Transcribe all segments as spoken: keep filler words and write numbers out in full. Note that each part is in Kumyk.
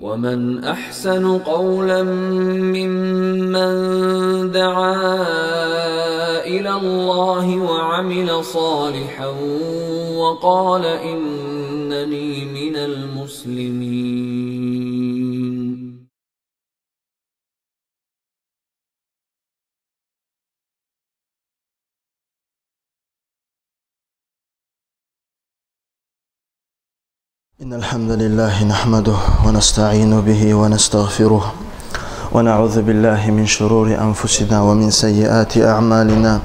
ومن أحسن قولا ممن دعا إلى الله وعمل صالحا وقال إنني من المسلمين. إن الحمد لله نحمده ونستعين به ونستغفره، ونعوذ بالله من شرور أنفسنا ومن سيئات أعمالنا.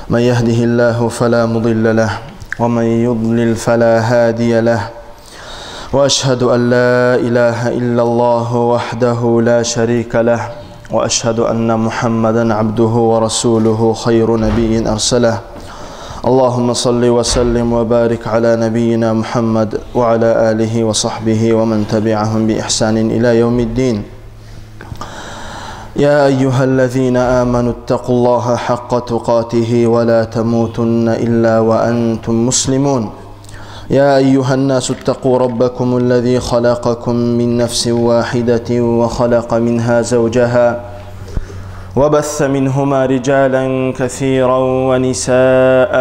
من يهده الله فلا مضل له، ومن يضلل فلا هادي له. وأشهد أن لا إله إلا الله وحده لا شريك له، وأشهد أن محمدا عبده ورسوله خير نبي أرسله. اللهم صل وسلم وبارك على نبينا محمد وعلى آله وصحبه ومن تبعهم بإحسان إلى يوم الدين. يا أيها الذين آمنوا اتقوا الله حق تقاته ولا تموتن إلا وأنتم مسلمون. يا أيها الناس اتقوا ربكم الذي خلقكم من نفس واحدة وخلق منها زوجها وبث منهما رجالا كثيرا ونساء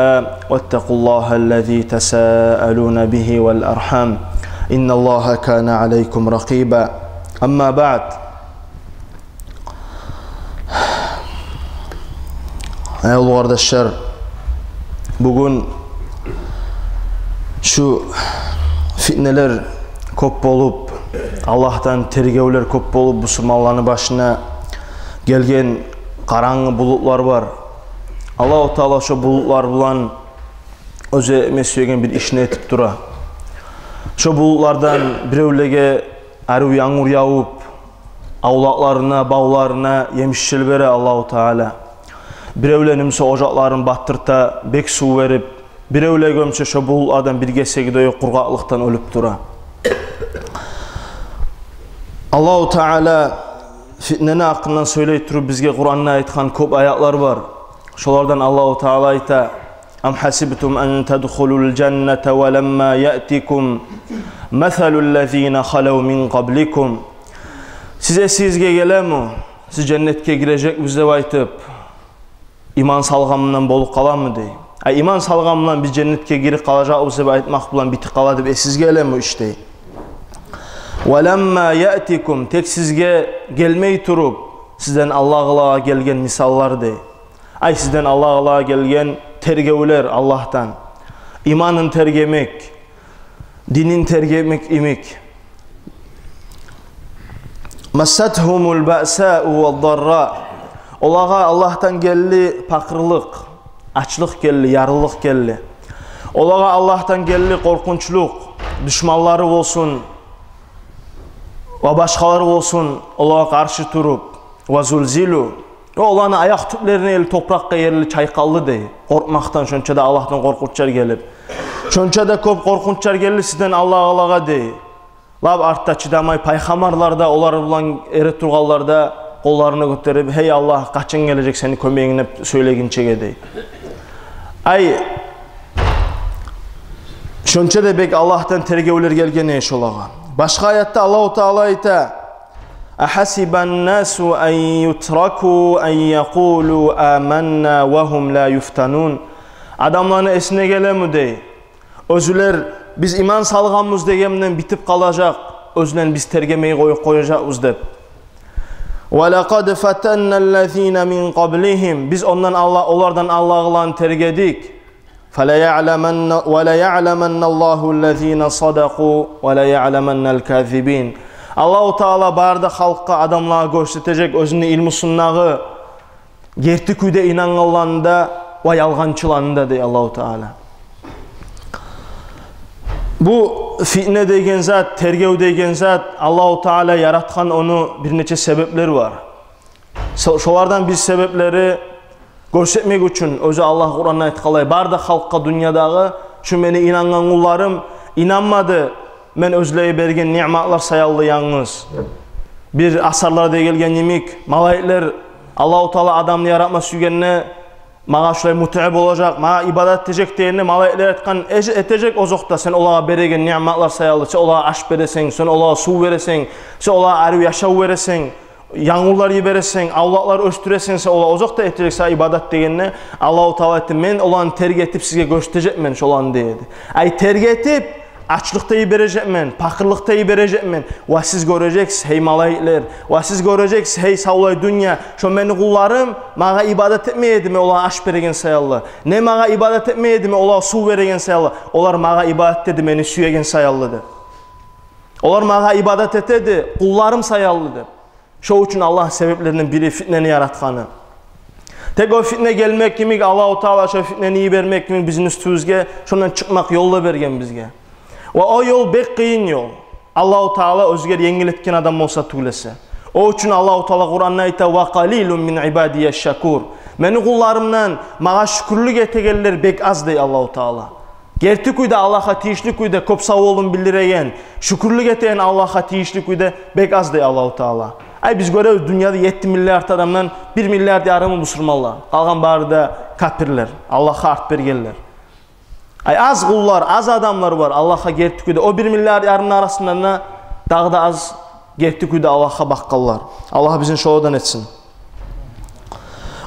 واتقوا الله الذي تساءلون به والأرحام إن الله كان عليكم رقيبا. أما بعد. Эй, уллу къардашлар, бугюн шу фитнелер кёп болуп, Аллагьдан тергевлер кёп болуп, бусурманланы башына гелген къарангы булутлар бар. Аллагьу Таала шо булутлар булан оьзю этме сюеген бир ишни этип тура. Шо булутлардан биревлеге арив янгур явуп, авлакъларына, бавларына емиш-жемиш бере Аллагьу Таала. Биревлени буса ожакъларын батдырта, бек сув берип, биревлеге буса шо булутлардан бир гесеги де ёкъ, къургъакълыкъдан оьлюп тура. Аллагьу Таала фитнени гьакъындан сёйлей туруп, бизге Къуранда айтгъан кёп аятлар бар. Шолардан Аллагьу Таала айта: أم حسبتم أن تدخلوا الجنة ولما يأتكم مثل الذين خلوا من قبلكم. Сиз эсигизге гелеми, сиз женнетге гирежекбиз деп айтып, иман салгъан булан болуп къаламы дей. А иман салгъан булан биз женнетге гирип къалажакъбыз деп айтмакъ булан битип къала деп эсигизге гелеми иш дей. ولما يأتكم, тек сизге гелмей туруп, сизден алдагъылагъа гелген мисаллар дей. Ай, сизден алдагъылагъа гелген тергевлер Аллагьдан. Иманын тергемек, динин тергемек йимик. مستهم البأساء والضراء. Олагъа Аллагьдан гелди пакъырлыкъ, ачлыкъ гелди, ярлылыкъ гелди. Олагъа Аллагьдан гелди къоркъунчлукъ, душманлары болсун ва башгъалар болсун, олагъа къаршы туруп. وزلزلوا. Оланы аякъ тюплерине ерли топуракъгъа ерли чайкъалды дей. Къоркъмакъдан, шонча да Аллагьдан къоркъунчлар гелип. Шонча да кёп къоркъунчлар гелди сизден алдагъылагъа дей. Лап артда чыдамай, пайхаммарлар да, олар булан эретургъанлар да къолларын гётерип: «Гьей Аллагь, къачан гележек сени кёмегинг?» — деп сёйлегинчеге дей. Ай, шонча да бек Аллагьдан тергевлер гелген эш олагъа. Башгъа аятда Аллагьу Таала айта: أحسب الناس أن يتركوا أن يقولوا آمنا وهم لا يفتنون. Адамланы эсине гелеми дей, оьзлер «биз иман салгъанбыз» дегенден битип къалажакъ, оьзлени биз тергемей къоюп къояжакъбыз деп. ولقد فتنا الذين من قبلهم. Биз ондан алда, олардан алдагъыланы тергедик. فليعلمن، وليعلمن الله الذين صدقوا وليعلمن الكاذبين. Аллагьу Таала бары да халкъгъа, адамлагъа гёрсетежек оьзюню илмусундагъы герти кюйде инангъанланы да ва ялгъанчыланы да, дей Аллагьу Таала. Бу фитне деген зат, тергев деген зат, Аллагьу Таала яратгъан ону бир нече себеплери бар. Шо-, шолардан бир себеплери гёрсетмек учун, оьзю Аллагь Къуранда айтгъанлай, бары да халкъгъа дюньядагъы: «Шу мени инангъан къулларым инанмады мен оьзлеге берген ниъматлар саялы янгыз». Бир асарларда гелген йимик, малайиклер, Аллагьу Таала адамны яратма сюйгенде, магъа шулай мутиъ болажакъ, магъа ибадат этежек дегенде, малайиклер айтгъан эже-, этежек озокъда, сен олагъа береген ниъматлар саялы, сен олагъа аш бересен, сен олагъа сув бересен, сен олагъа арив яшав бересен, янгурлар йибересен, авлакълар оьсдюресен, сен олагъа озокъда этежек сагъа ибадат дегенде, Аллагьу Таала айтды: «Мен оланы терк этип сизге гёрсетежекмен шоланы», — деди. Ай, терк этип, ачлыкъда йибережекмен, пакъырлыкъда йибережекмен. Ва сиз гёрежексиз, гьей малайиклер, ва сиз гёрежексиз, гьей савлай дюнья, шо мени къулларым магъа ибадат этмей эди, мен олагъа аш береген саялы. Не магъа ибадат этмей эди, мен олагъа сув береген саялы. Олар магъа ибадат этеди, мени сюеген саялы, деп. Олар магъа ибадат этеди, къулларым саялы, деп. Шо учун Аллагь себеплеринден бири фитнени яратгъаны. Тек о фитне гелмек йимик, Аллагьу Таала шо фитнени йибермек йимик бизин уьстюбюзге, шондан чыкъмакъ ёл да берген бизге. Ва о ёл бек къыйын ёл. Аллагьу Таала оьзгер енгил этген адам болса тюгюл эсе. О учун Аллагьу Таала Къуранда айта: «Ва къалилун мин ибадияш-шакур». Мени къулларымдан магъа шюкюрлюк этегенлер бек аз, дей Аллагьу Таала. Герти кюйде, Аллагьгъа тийишли кюйде кёп савболдум билдиреген, шюкюрлюк этеген Аллагьгъа тийишли кюйде бек аз, дей Аллагьу Таала. Ай, биз гёребиз, дюньяда етти миллиард адамдан бир миллиард ярымы бусурманлар, къалгъан бары да капирлер, Аллагьгъа арт бергенлер. Ай, аз къуллар, аз адамлар бар Аллагьгъа герти кюйде. О бир миллиард ярымны арасында да дагъы да аз герти кюйде Аллагьгъа бакъгъанлар. Аллагь бизин шолардан этсин.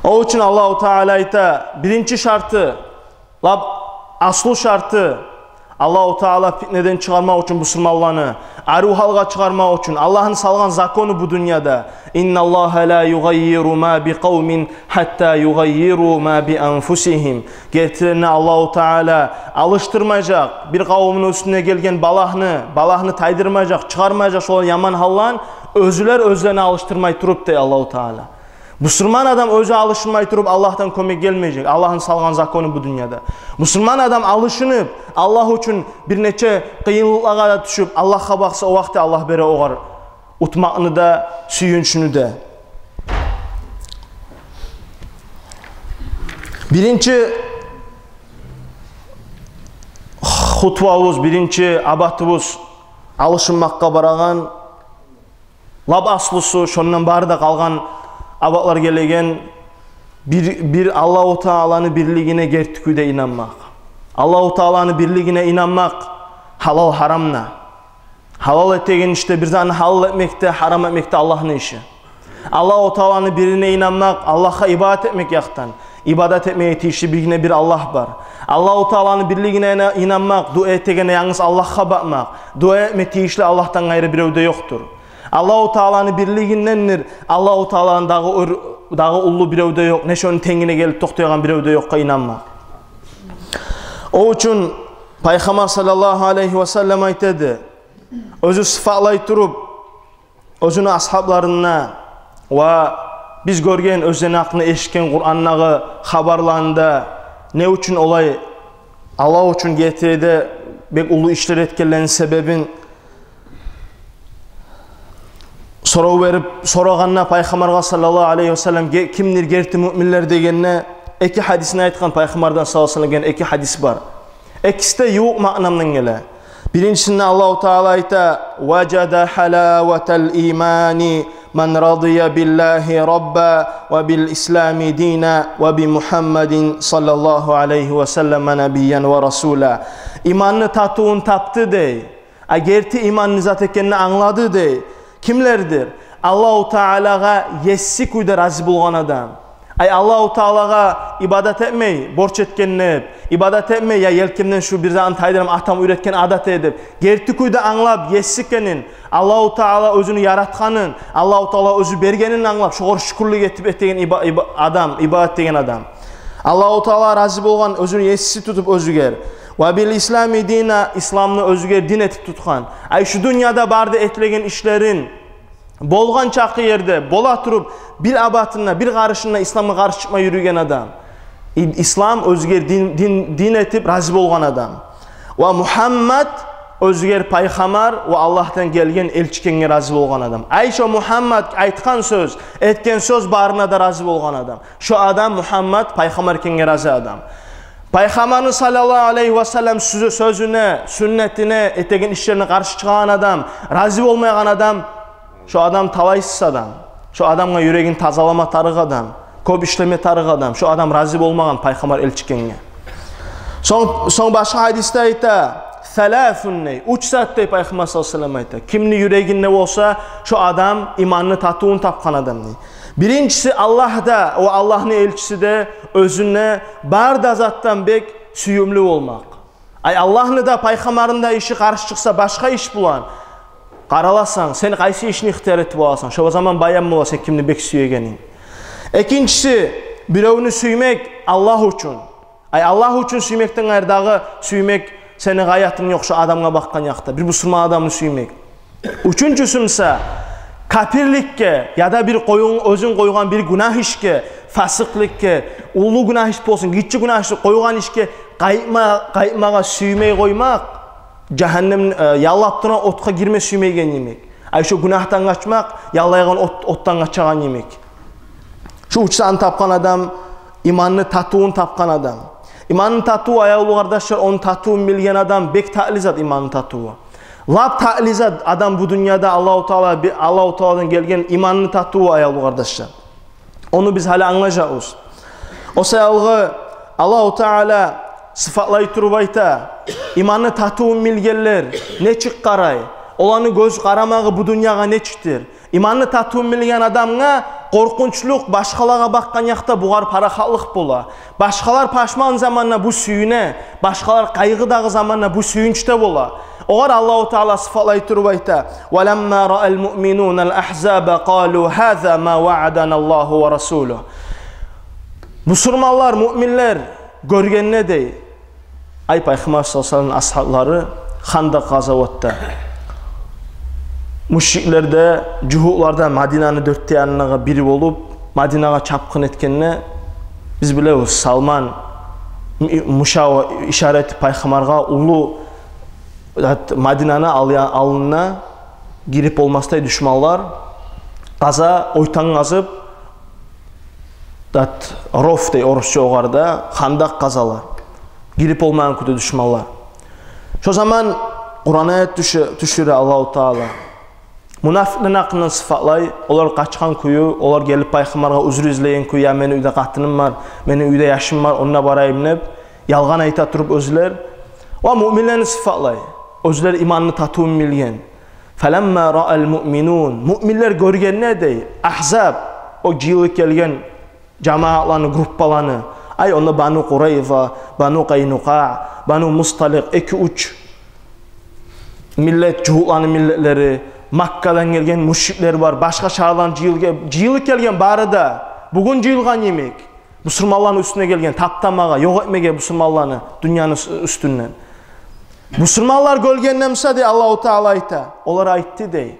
О учун Аллагьу Таала айта, биринчи шарты, лап аслу шарты, Аллагьу Таала фитнеден чыгъармакъ учун бусурманланы, арив гьалгъа чыгъармакъ учун, Аллагьны салгъан закону бу дюньяда: «Инналлагьа ла югъаййиру ма би къавмин хьатта югъаййиру ма би анфусигьим». Гертиден де Аллагьу Таала алышдырмажакъ, бир къавумну уьстюне гелген балагьны, балагьны тайдырмажакъ, чыгъармажакъ шолар яман гьалдан, оьзлер оьзлени алышдырмай туруп, дей Аллагьу Таала. Бусурман адам оьзю алышынмай туруп, Аллагьдан кёмек гелмежек. Аллагьны салгъан закону бу дюньяда. Бусурман адам алышынып, Аллагь учун бир нече къыйынлыкълагъа да тюшюп, Аллагьгъа бакъса, о вакъти Аллагь бере огъар утмакъны да, сююнчню де. Биринчи хутвабыз, биринчи абатыбыз алышынмакъгъа барагъан, лап аслусу, шондан бары да къалгъан абатлар гелеген, бир, бир Аллагьу Тааланы бирлигине герти кюйде инанмакъ. Аллагьу Тааланы бирлигине инанмакъ гьалал-гьарамда. Гьалал этеген ишде, бир затны гьалал этмекде, гьарам этмекде Аллагьны иши. Аллагьу Тааланы бирине инанмакъ Аллагьгъа ибадат этмек якъдан. Ибадат этмеге тийишли биргине бир Аллагь бар. Аллагьу Тааланы бирлигине ина-, инанмакъ, дуа этегенде янгыз Аллагьгъа бакъмакъ, дуа этме тийишли Аллагьдан къайры бирев де ёкъдур. Аллагьу Тааланы бирлигиндендир, Аллагьу Тааланы дагъы оьр-, дагъы уллу бирев де ёкъ, не шону тенгине гелип токътайгъан бирев де ёкъгъа инанмакъ. О учун Пайхаммар саллаллагьу алайгьи ва саллам айта эди, оьзю сыфатлай туруп оьзюню асгьабларына ва биз гёрген, оьзлени гьакъында эшитген Къурандагъы хабарларында не учун олай Аллагь учун гетире де бек уллу ишлер этгенлерини себебин сорав берип, сорагъанда Пайхаммаргъа саллаллагьу алайгьи ва саллам, ге-, кимдир герти муъминлер дегенде, эки гьадисин айтгъан Пайхаммардан саллаллагьу алайгьи ва саллам, гелген эки гьадис бар. Экиси де ювукъ маънадан геле. Биринчисинде Аллагьу Таала айта: «Важада гьалаватал имани ман радия биллагьи рабба ва бил ислами дина ва би Мухаммадин саллаллагьу алайгьи ва саллама набиян ва расула». Иманны татывун тапды дей. А герти иман не зат экенин англады дей. Кимлердир? Аллагьу Таалагъа есси кюйде рази болгъан адам. Ай, Аллагьу Таалагъа ибадат этмей, борч этген деп, ибадат этмей, я елкемден шу бир затны тайдырам, атам уьйретген адат эди деп, герти кюйде англап, есси экенин, Аллагьу Таала оьзюню яратгъанын, Аллагьу Таала оьзю бергенин англап, шогъар шюкюрлюк этип этеген иба-, иба-, адам, ибадат деген адам. Аллагьу Таала рази болгъан, оьзюню есси тутуп оьзюгер. «Ва бил ислами дина», исламны оьзюгер дин этип тутгъан. Ай, шу дюньяда бары да этилеген ишлерин болгъан чакъы ерде бола туруп, бир абатында, бир къарышында исламгъа къаршы чыкъмай юрюген адам. И-, ислам оьзюгер дин, дин, дин этип рази болгъан адам. Ва Мухаммад оьзюгер пайхаммар ва Аллагьдан гелген элчи экенге рази болгъан адам. Ай, шо Мухаммад айтгъан сёз, этген сёз барына да рази болгъан адам. Шо адам Мухаммад пайхаммар экенге рази адам. Пайхаммарны саллаллагьу алайгьи ва саллам сюзю, сёзюне, сюннетине, этеген ишлерине къаршы чыгъагъан адам, рази болмайгъан адам, шо адам талайсыз адам. Шо адамгъа юрегин тазалама тарыкъ адам. Кёп ишлеме тарыкъ адам, шо адам рази болмагъан пайхаммар элчи экенге. Сонг, сонг башгъа гьадисде айта, саласун дей, уьч зат дей Пайхаммар саллаллагьу алайгьи ва саллам айта. Кимни юрегинде болса, шо адам иманны татывун тапгъан адам дей. Биринчиси, Аллагь да ва Аллагьны элчиси де оьзюне бар да затдан бек сююмлю болмакъ. Ай, Аллагьны да, пайхаммарны да иши къаршы чыкъса башгъа иш булан, къараласан, сен къайсы ишни ихтияр этип аласан, шо заман баян бола сен кимни бек сюегенинг. Экинчиси, биревню сюймек Аллагь учун. Ай, Аллагь учун сюймекден къайры дагъы сюймек сени гъаятынг ёкъ, шо адамгъа бакъгъан якъда. Бир бусурман адамны сюймек. Уьчюнчюсю буса, капирликге яда бир къоюн, оьзюнг къойгъан бир гюнагь ишге, фасыкълыкъгъа, уллу гюнагь иш болсун, гиччи гюнагь иш, къойгъан ишге къайтма-, къайтмагъа сюймей къоймакъ, жагьаннем, э, яллап турагъан отгъа гирме сюймейген йимик. Ай, шо гюнагьдан къачмакъ, яллайгъан от, отдан къачагъан йимик. Шо уьч затны тапгъан адам иманны татывун тапгъан адам. Иманны татыву, аявлу къардашлар, ону татывун билген адам, бек татли зат иманны татыву. Лап татли зат адам бу дюньяда Аллагьу Таала, би-, Аллагьу Тааладан гелген иманны татыву, аявлу къардашлар. Ону биз гьали англажакъбыз. О саялгъа Аллагьу Таала сыфатлай туруп айта, иманны татывун билгенлер нечик къарай, оланы гёз къарамагъы бу дюньягъа нечикдир? Иманны татывун билген адамгъа къоркъунчлукъ башгъалагъа бакъгъан якъда бугъар парахатлыкъ бола. Башгъалар пашман заманда бу сююне, башгъалар къайгъыдагъы заманда бу сююнчде бола. Огъар Аллагьу Таала сыфатлай туруп айта: «Ва ламма раал муъминуна ал-агьзаба къалу гьаза ма ваъадана Аллагьу ва расулугь». Бусурманлар, муъминлер гёргенде дей, ай Пайхаммар саллаллагьу алайгьи ва салламны асгьаблары Хандакъ къазаватда, мушриклер де, жугьутлар да Мадинаны дёрт де янындагъы бир болуп, Мадинагъа чапгъын этгенде, биз билебиз, Салман му-, мушаву ишара этип Пайхаммаргъа, уллу зат, Мадинаны ал-, алдына гирип болмасдай душманлар къаза, ойтан къазып, зат, ров дей орусча огъар да, хандакъ къазалар. Гирип болмайгъан кюйде душманлар. Шо заман Къуран аят тюше-, тюшюре Аллагьу Таала. Мунафикълени гьакъындан сыфатлай, олар къачгъан кюю, олар гелип Пайхаммаргъа узур излеген кюю: «Я, мени уьйде къатыным бар, мени уьйде яшым бар, онда барайым», – деп, ялгъан айта туруп оьзлер. Ва муъминлени сыфатлай, оьзлер иманны татывун билген. «Фаламма раал муъминун», муъминлер гёргенде дей, агьзаб, о жыйылып гелген жамаатланы, группаланы, ай, онда Бану Къурайза, Бану Къайнукъаъ, Бану Мусталикъ, эки-уьч миллет, жугьутланы миллетлери, Маккадан гелген мушриклер бар, башгъа шагьарлардан жыйыл-, жыйылып гелген бары да, бугюн жыйылгъан йимик, бусурманланы уьстюне гелген, таптамагъа, ёкъ этмеге бусурманланы дюньяны уьс-, уьстюнден. Бусурманлар гёргенде буса дей, Аллагьу Таала айта, олар айтды дей: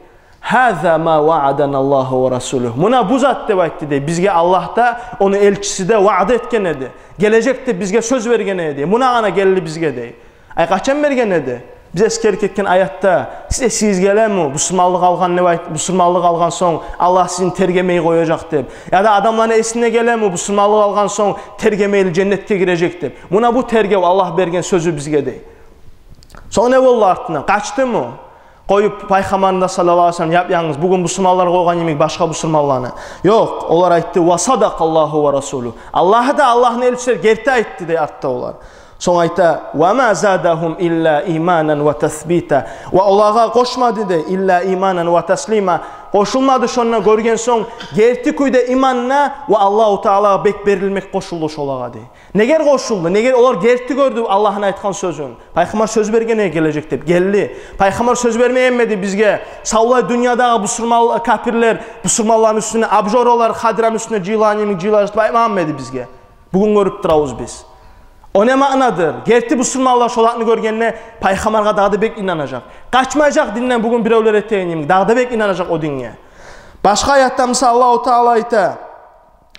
«Гьаза ма ваъадана Аллагьу ва расулугь». Муна бу зат деп айтды дей, бизге Аллагь да, ону элчиси де ваъда этген эди. Гележек деп бизге сёз берген эди. Муна гьана гелди бизге дей. Ай, къачан берген эди? Биз эсгерип гетген аятда, сиз эсигизге гелеми, бусурманлыкъ алгъан деп айт-, бусурманлыкъ алгъан сонг Аллагь сизин тергемей къояжакъ деп? Яда адамланы эсине гелеми, бусурманлыкъ алгъан сонг тергемейли женнетге гирежек деп? Муна бу тергев, Аллагь берген сёзю бизге дей. Сонг не болду артындан? Къачдымы? Къоюп Пайхаммарны да саллаллагьу алайгьи ва саллам яп-янгыз, бугюн бусурманлар къойгъан йимик башгъа бусурманланы. Ёкъ, олар айтды: «Ва садакъа Аллагьу ва расулугь». Аллагь да, Аллагьны элчиси де герти айтды дей артда олар. Сонг айта: «Ва ма задагьум илла иманан ва тасбита». Ва олагъа къошмады дей, илла иманан ва таслима. Къошулмады шонда гёрген сонг герти кюйде иманына ва Аллагьу Таалагъа бек берилмек къошулду шолагъа дей. Негер къошулду? Негер олар герти гёрдю Аллагьны айтгъан сёзюн. Пайхаммар сёз берген эди гележек деп, гелди. Пайхаммар сёз бермегенмиди бизге, савлай дюньядагъы бусурман, капирлер бусурманланы уьстюне, обжоралар Хадраны уьстюне жыйылагъан йимик жыйылажакъ деп айтмагъанмиди бизге? Бугюн гёрюп турабыз биз. О не маънадыр? Герти бусурманлар шо затны гёргенде Пайхаммаргъа дагъы да бек инанажакъ. Къачмажакъ динден бугюн биревлер этеген йимик, дагъы да бек инанажакъ о динге. Башгъа аятда буса Аллагьу Таала айта: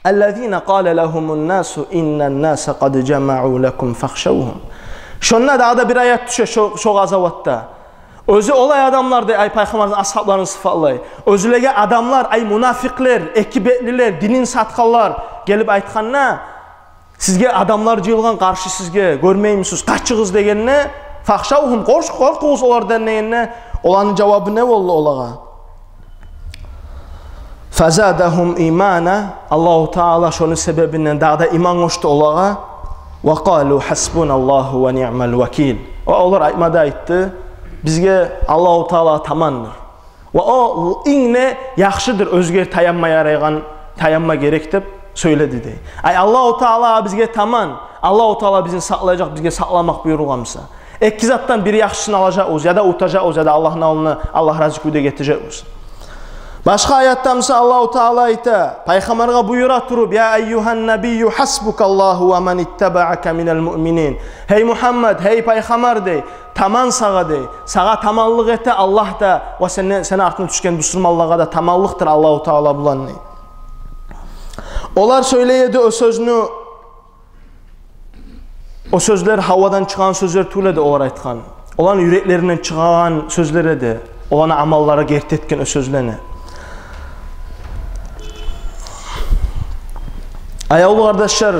«Аллазина къала лагьумун насу иннан наса къад жамаъу лакум фахшавгьум». Шонда дагъы да бир аят тюше шо, шо къазаватда. Оьзю олай адамлар дей, ай Пайхаммарны асгьабларын сыфатлай. Оьзлеге адамлар, ай мунафикълер, эки бетлилер, динин сатгъанлар гелип айтгъанда: «Сизге адамлар жыйылгъан къаршы сизге, гёрмеймисиз, къачыгъыз», – дегенде, «фахшавгьум», къоркъ-, къоркъугъуз олардан дегенде, оланы жавабы не болду олагъа? «Азадагьум имана», Аллагьу Таала шону себебинден дагъы да иман къошду олагъа. «Ва къалу хасбуналлагьу ва ниъмал вакил». Ва олар айтма да айтды: «Бизге Аллагьу Таала тамандыр. Ва о инг де яхшыдыр, оьзюне таянма ярайгъан, таянма герек», — деп сёйледи дей. Ай, Аллагьу Таала бизге таман, Аллагьу Таала бизин сакълажакъ, бизге сакъламакъ буюрулгъан буса. Эки затдан бири яхшысын алажакъбыз, яда утажакъбыз, яда Аллагьны алдына Аллагь рази кюйде гетежекбиз. Башгъа аятда буса Аллагьу Таала айта, пайхаммаргъа буюра туруп: «Я айюгьан набийю хасбукаллагьу ва ман иттабаака минал муъминин». Гьей Мугьаммад, гьей пайхаммар, дей, таман сагъа, дей, сагъа таманлыкъ эте Аллагь да, ва сени, сени артынга тюшген бусурманлагъа да таманлыкъдыр Аллагьу Таала булан, дей. Олар сёйлей эди о сёзню, о сёзлер гьавадан чыгъагъан сёзлер тюгюл эди олар айтгъан. Оланы юреклеринден чыгъагъан сёзлер эди. Оланы амаллары герти этген о сёзлени. Аявлу къардашлар,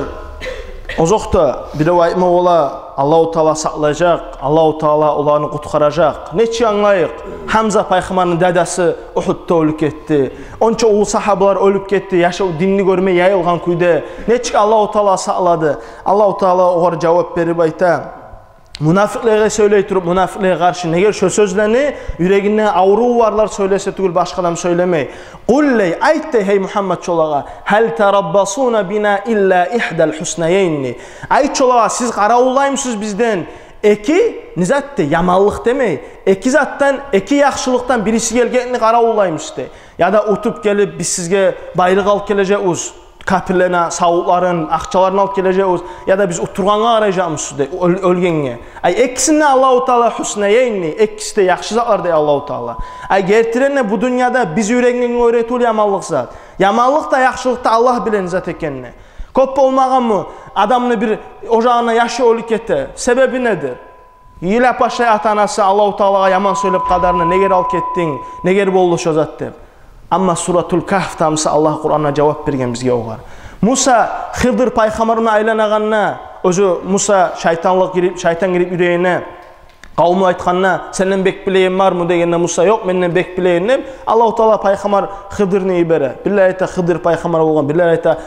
озокъда, бирев айтма бола, Аллагьу Таала сакълажакъ, Аллагьу Таала оланы къуткъаражакъ. Нечик англайыкъ? Гьамза пайхаммарны дадасы Угьудда оьлюп гетди. Онча уллу сагьабалар оьлюп гетди, яшав, динни гёрмей яйылгъан кюйде. Нечик Аллагьу Таала сакълады? Аллагьу Таала огъар жавап берип айта. Мунафикълеге сёйлей туруп, мунафикълеге къаршы, неге шо сёзлени, юрегинде аврув барлар сёйлесе тюгюл, башгъа адам сёйлемей. «Къул», дей, айт, дей, гьей Мугьаммад, шолагъа: «Гьал тараббасуна бина илла игьдал хьуснайни». Айт шолагъа, сиз къаравуллаймысыз бизден эки, не зат, дей, яманлыкъ демей, эки затдан, эки яхшылыкъдан бириси гелгенни къаравуллаймысыз, дей. Яда утуп гелип, биз сизге байлыкъ алып гележекбиз, капирлени савутларын, акъчаларын алып гележекбиз, яда биз утургъангъа къаражакъмысыз, дей, оьл-, оьлгенге. Ай, экисин де Аллагьу Таала хьуснайни, экиси де яхшы затлар, дей Аллагьу Таала. Ай, гертиден де, бу дюньяда биз уьйренген оьрет тюгюл яманлыкъ зат. Яманлыкъ да, яхшылыкъ да Аллагь билеген зат экенни. Кёп болмагъанмы адамны бир ожагъына яшы оьлюп гете? Себеби недир? Йылап башлай ата-анасы, Аллагьу Таалагъа яман сёйлеп къадарына: «Негер алып гетдинг, негер болду шо зат?» — деп. Амма Суратул Кагьфда буса Аллагь Къуранда жавап берген бизге огъар. Муса Хыдыр пайхаммарына айланагъанда, оьзю Муса шайтанлыкъ гирип, шайтан гирип юрегине, къавуму айтгъанда: «Сенден бек билеген бармы?» — дегенде, Муса: «Ёкъ, менден бек билеген», — деп, Аллагьу Таала пайхаммар Хыдырны йибере. Бирлер айта, Хыдыр пайхаммар болгъан, бирлер айта,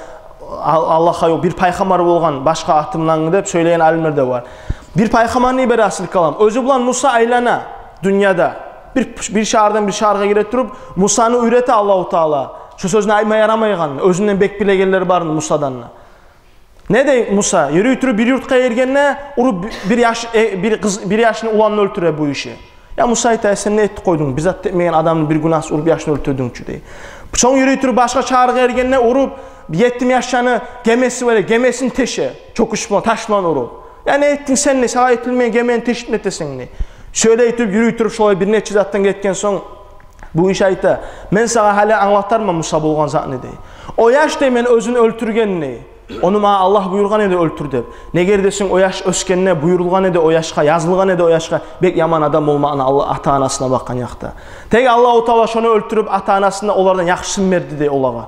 Ал-, Аллагьгъа ёкъ, бир пайхаммар болгъан, башгъа аты булангы деп сёйлеген алимлер де бар. Бир пайхаммарны йибере, асыл калам. Оьзю булан Муса айлана дюньяда. Бир, бир шагьардан бир шагьаргъа гире туруп, Мусаны уьйрете Аллагьу Таала шо сёзню айтма ярамайгъанны, оьзюнден бек билегенлер барын Мусадан да. Не дей Муса? Юрюй туруп бир юртгъа гиргенде, уруп бир яш, э, бир къыз, бир яшны уланын оьлтюре бу гиши. Я Муса, айта, сен не этип къойдунг? Бир зат да этмеген адамны бир гюнагьсыз уруп яшны оьлтюрдюнг чю, дей. Сонг юрюй туруп башгъа шагьаргъа гиргенде, уруп, етим яшны гемеси бар, гемесин теше, чёкюч булан, таш булан уруп. Я не этдинг сен, дей, сагъа этилмеген гемени тешип не этесен, дей. Сёйлей туруп, юрюй туруп, шолай бир нече затдан гетген сонг, бу гиши айта: «Мен сагъа гьали англатарман Муса болгъан затны», — дей. «О яш, — дей, — мен оьзюн оьлтюрген, — дей. — Ону магъа Аллагь буюргъан эди оьлтюр деп. Негер десенг, о яш оьсгенде буюрулгъан эди о яшгъа, язылгъан эди о яшгъа бек яман адам болмакъны Аллагь, ата-анасына бакъгъан якъда. Тек Аллагьу Таала шону оьлтюрюп, ата-анасына олардан яхшысын берди, — дей, — олагъа.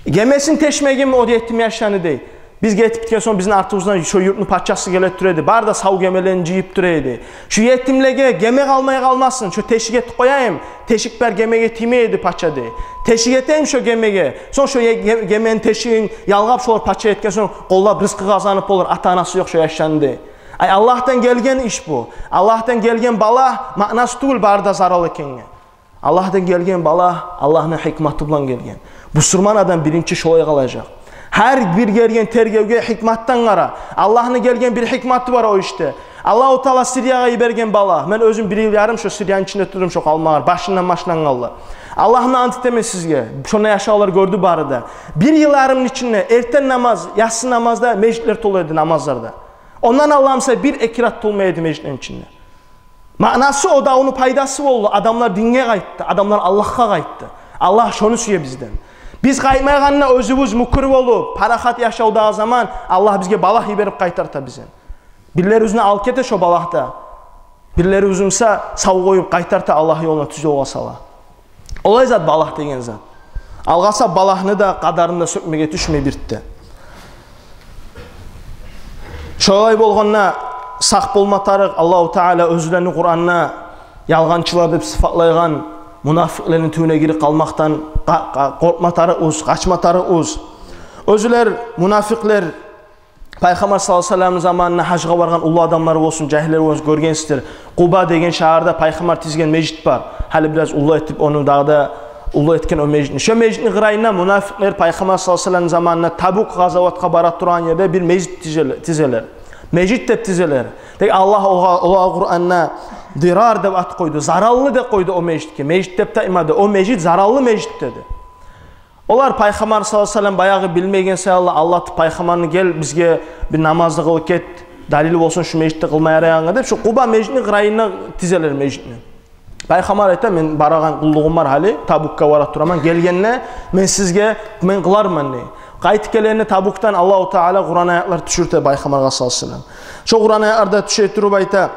Гемесин тешмегенми о етим яшны, — дей. — Биз гетип гетген сонг, бизин артыбыздан шо юртну пачасы геле тура эди. Бары да сав гемелени жыйып тура эди. Шо етимлеге геме къалмай къалмасын, шо тешик этип къояйым. Тешик бар гемеге тиймей эди пача, — дей. — Тешик этейим шо гемеге. Сонг шо е-, ге-, гемени тешигин ялгъап, шолар пача этген сонг, къоллап рызкъы къазанып болур ата-анасы ёкъ шо яшланы», — дей. Ай, Аллагьдан гелген иш бу. Аллагьдан гелген балагь маънасы тюгюл бары да зарал экенге. Аллагьдан гелген балагь Аллагьны гьикматы булан гелген. Бусурман адам биринчи шолай къалажакъ. Гьар бир гелген тергевге гьикматдан къара. Аллагьны гелген бир гьикматы бар о ишде. Аллагьу Таала Сириягъа йиберген балагь. Мен оьзюм бир йыл ярым шо Сирияны ичинде турдум, шо къалмагъар, башындан башлангъанлы. Аллагьны ант этемен сизге, шонда яшагъанлар гёрдю бары да. Бир йыл ярымны ичинде эртен намаз, яссы намазда межитлер толу эди намазларда. Ондан алда буса бир-эки рат толмай эди межитлени ичинде. Маънасы, о давну пайдасы болду. Адамлар динге къайтды, адамлар Аллагьгъа къайтды. Аллагь шону сюе бизден. Биз къайтмайгъанда, оьзюбюз мюкюр болуп, парахат яшавдагъы заман, Аллагь бизге балагь йиберип къайтарта бизин. Бирлерибизни алып гете шо балагь да. Бирлерибизни буса сав къоюп къайтарта, Аллагь ёлуна, тюз ёлгъа сала. Олай зат балагь деген зат. Алгъасап балагьны да, къадарын да сёкмеге тюшмей бирт де. Шолай болгъанда сакъ болма тарыкъ. Аллагьу Таала оьзлени Къуранда ялгъанчылар деп сыпатлайгъан Мунафикълени тюбюне гирип къалмакъдан къа-, къа-, къоркъма тарыкъ уз, къачма тарыкъ уз. Оьзлер, мунафикълер, Пайхаммар саллаллагьу алайгьи ва салламны заманына гьажгъа баргъан уллу адамлар болсун, жагьиллер болсун, гёргенсиздир. Къуба деген шагьарда Пайхаммар тизген межит бар. Гьали бираз уллу этип, ону дагъы да уллу этген о межитни. Шо межитни къырыйына мунафикълер Пайхаммар саллаллагьу алайгьи ва салламны заманына Табук къазаватгъа бара турагъан ерде бир межит тизеле-, тизелер. Межит деп тизелер. Тек Аллагь огъар, огъар Къуранда Дирар деп ат къойду, зараллы деп къойду о межитге. Межит деп де айтмады, о межит зараллы межит деди. Олар Пайхаммар саллаллагьу алайгьи ва саллам баягъы билмеген саялы алдатып Пайхаммарны: «Гел, бизге бир намазны къыл гет, далил болсун шу межитде къылма ярайгъангъа», — деп, шу Къуба межитни къырыйына тизелер межитни. Пайхаммар айта: «Мен барагъан къуллугъум бар гьали, Табукгъа бара тураман, гелгенде мен сизге, мен къыларман», — дей. Къайтып гелгенде Табукдан Аллагьу Таала Къуран аятлар тюшюрте Пайхаммаргъа саллаллагьу алайгьи ва саллам. Шо Къуран аятлар тюше туруп айта: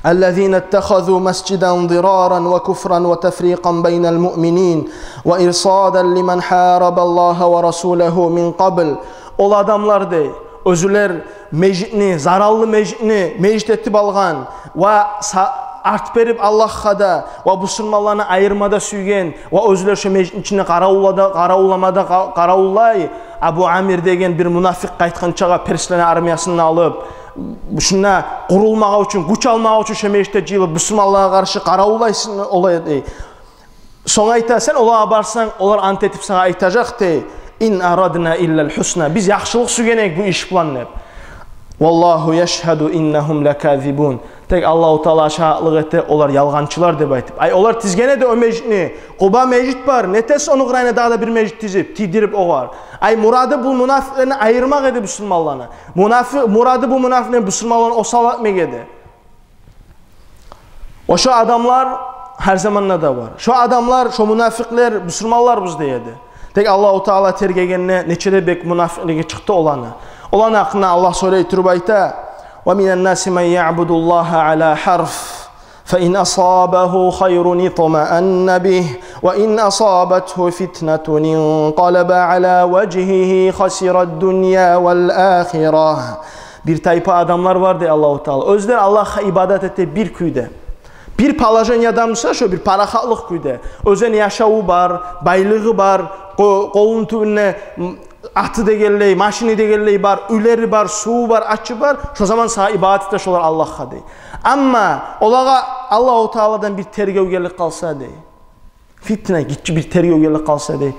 «الذين اتخذوا مسجدا ضرارا وكفرا وتفريقا بين المؤمنين وإرصادا لمن حارب الله ورسوله من قبل». Ол адамлар, дей, оьзлер межитни, зараллы межитни межит этип алгъан ва са-, арт берип Аллагьгъа да ва бусурманланы айырма да сюйген ва оьзлер шо межитни ичинде къаравуллада-, къаравулламада къа-, къаравуллай, Абу Амир деген бир мунафикъ къайтгъанчагъа перслени армиясын алып, шунда къурулмагъа учун, гюч алмагъа учун шо межитде жыйылып, бусурманлагъа къаршы къаравуллайсын олай, дей. Сонг айта, сен олагъа барсанг, олар ант этип сагъа айтажакъ, дей: «إن أردنا إلا الحسنى». «Биз яхшылыкъ сюйген эдик бу иш булан», — деп. «والله يشهد إنهم لكاذبون». Тек Аллагьу Таала шагьатлыкъ эте, олар ялгъанчылар деп айтып. Ай, олар тизген эди о межитни. Къуба межит бар. Нетесиз ону къырыйына дагъы да бир межит тизип, тийдирип огъар? Ай, мурады бу мунафикълени айырмакъ эди бусурманланы. Мунафи-, мурады бу мунафикълени бусурманланы осал этмек эди. Ошо адамлар гьар заманда да бар. Шо адамлар, шо мунафикълер бусурманларбыз дей эди. Тек Аллагьу Таала тергегенде нече де бек мунафикълиги чыкъды оланы. Оланы гьакъында Аллагь сёйлей туруп айта: «ومن الناس من يعبد الله على حرف فإن أصابه خير اطمأن به وإن أصابته فتنة انقلب على وجهه خسر الدنيا والآخرة». Бир тайпа адамлар бар дей Аллагьу Таала. Оьзлер Аллагьгъа ибадат эте бир кюйде. Бир положениеде буса, шо бир парахатлыкъ кюйде. Оьзлени яшаву бар, байлыгъы бар, къо-, къолуну тюбюнде, м, аты дегенлей, машини дегенлей бар, уьйлери бар, суву бар, ачы бар. Шо заман сагъа ибадат эте шолар Аллагьгъа дей. Амма олагъа Аллагьу Тааладан бир тергев гелип къалса дей. Фитне, гиччи бир тергев гелип къалса дей.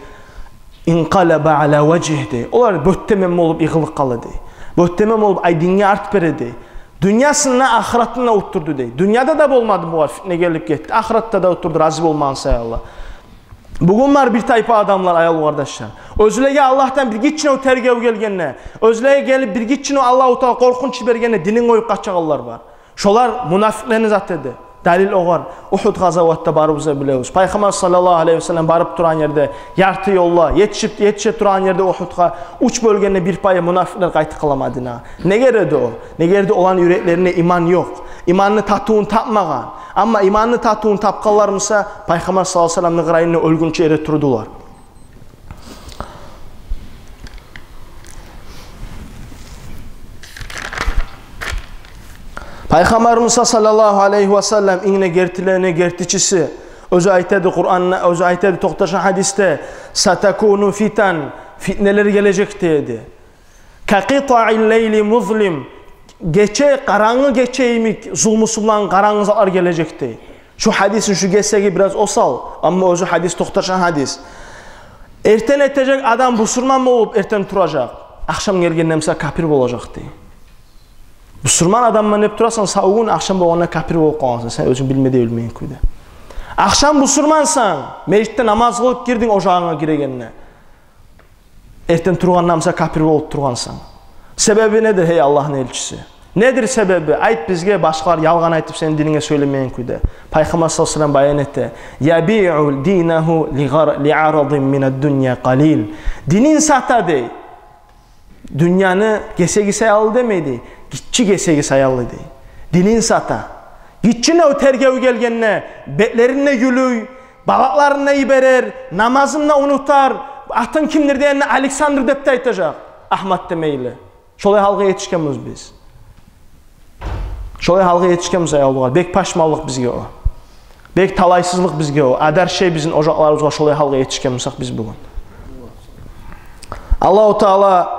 «انقلب على وجهه» дей. Олар бёттемен болуп йыгъылып къала дей. Бёттемен болуп, ай, динге арт бере дей. Дюньясын да, ахыратын да утдурду дей. Дюньяда да болмады бугъар, фитне гелип гетди. Ахыратда да утдурду, рази болмагъан саялы. Бугюн бар бир тайпа адамлар, аявлу къардашлар. Оьзлеге Аллагьдан бир гиччинев тергев гелгенде, оьзлеге гелип бир гиччинев Аллагьу Таала къоркъунч бергенде, динин къоюп къачагъанлар бар. Шолар мунафикълени зат эди. Далил огъар Ухуд къазаватда барыбыз да билебиз. Пайхаммар саллаллагьу алайгьи ва саллам барып турагъан ерде, ярты ёлда етишип, етише турагъан ерде Ухудгъа, уьч бёлгенде бир пайы мунафикълер къайтып къала Мадинагъа. Неге эди о? Неге эди, оланы юреклеринде иман ёкъ. Иманны татывун тапмагъан. Амма иманны татывун тапгъанлар буса, Пайхаммар саллаллагьу алайгьи ва салламны къырыйында оьлгюнче эретурдулар. Пайхаммарыбыз саллаллагьу алайгьи ва саллам, инг де гертилени гертичиси, оьзю айта эди Къуранда, оьзю айта эди токъташгъан гьадисде: «ستكون فتن», фитнелер гележек дей эди. «كقطع الليل المظلم», гече, къарангы гече йимик зулмусу булан къарангы затлар гележек дей. Шу гьадисни шу гесеги бираз осал, амма оьзю гьадис токъташгъан гьадис. Эртен этежек адам бусурман болуп эртен туражакъ. Ахшам гелгенде буса капир болажакъ дей. Бусурман адамман деп турасан, сав гюн, ахшам болгъанда капир болуп къаласан, сен оьзюнг билме де билмейген кюйде. Ахшам бусурмансан, межитде намаз къылып гирдинг ожагъынга гирегенде. Эртен тургъанда буса капир болуп тургъансан. Себеби недир, гьей Аллагьны элчиси? Недир себеби? Айт бизге, башгъалар ялгъан айтып сени дининге сёйлемейген кюйде. Пайхаммар саллаллагьу алайгьи ва саллам баян эте: «يبيع دينه لغر-، لعرض من الدنيا قليل». Динин сата дей. Дюньяны гесеги саялы демей дей, гиччи гесеги саялы дей. Динин сата. Гиччинев тергев гелгенде, бетлерин де юлюй, балагьларын да йиберер, намазын да унутар, атын кимдир дегенде Александр деп де айтажакъ, Агьмат демейли. Шолай гьалгъа етишгенбиз биз. Шолай гьалгъа етишгенбиз, аявлу къардашлар. Бек пашманлыкъ бизге о. Бек талайсызлыкъ бизге о. Адар шей бизин ожакъларыбызгъа шолай гьалгъа етишген бусакъ биз бугюн. Аллагьу Таала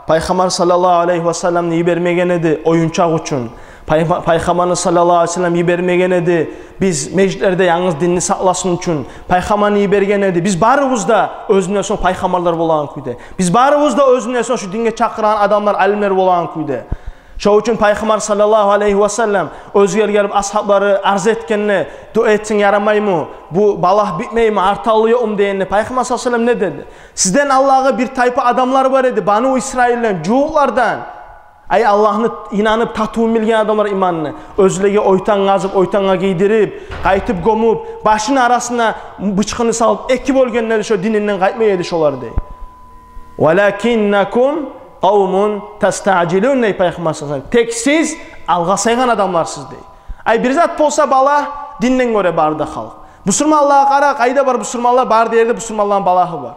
Пайхаммар саллаллагьу алайгьи васалламны йибермеген эди оюнчакъ учун. Пайха-, Пайхаммарны саллаллагьу алайгьи васаллам йибермеген эди биз межитлерде янгыз динни сакъласын учун. Пайхаммарны йиберген эди. Биз барыбыз да оьзюнден сонг пайхаммарлар болагъан кюйде. Биз барыбыз да оьзюнден сонг шу динге чакъырагъан адамлар, алимлер болагъан кюйде. Шо учун Пайхаммар саллаллагьу алайгьи васаллам оьзюне гелип асгьаблары арз этгенде, дуа этсенг ярамаймы? Бу балагь битмейми? Арты-алды ёкъму дегенде, Пайхаммар саллаллагьу алайгьи васаллам не деди? Сизден алдагъы бир тайпа адамлар бар эди, Бану Исраилден, жугьутлардан. Ай, Аллагьны инанып, татывун билген адамлар иманны. Оьзлеге ойтан къазып, ойтангъа гийдирип, къайтып гёмюп, башыны арасына бычкъыны салып, эки бёлгенде де шо дининден къайтмай эди шолар, дей. «Валакиннакум къавмун тастаъжилун», дей Пайхаммар саллаллагьу алайгьи васаллам. Тек сиз алгъасайгъан адамларсыз, дей. Ай, бир зат болса, балагь, динден гёре бары да халкъ. Бусурманлагъа къара, къайда бар бусурманлар, бары да ерде бусурманланы балагьы бар.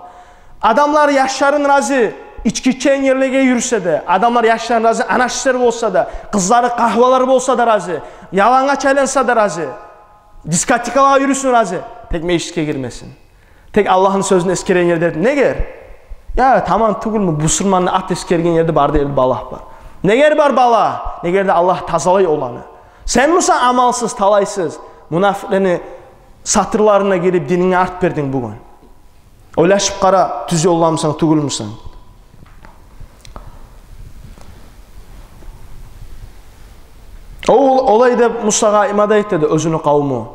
Адамлар яшларын рази, ички ичеген ерлеге юрюсе де, адамлар яшларын рази, анашислер болса да, къызлары къагьвалар болса да рази, ялангач айланса да рази, дискотекалагъа юрюсюн рази, тек межитге гирмесин. Тек Аллагьны сёзюн эсгереген ерде. Негер? Я, таман тюгюлмю, бусурманны ат эсгерген ерде бары да ерде балагь бар. Негер бар балагь? Негер де Аллагь тазалай оланы. Сен буса амалсыз, талайсыз, мунафикълени сатырларына гирип, дининге арт бердинг бугюн. Ойлашып къара, тюз ёлдамысан, тюгюлмюсен? Ол, олай деп Мусагъа имада айтды оьзюню къавму.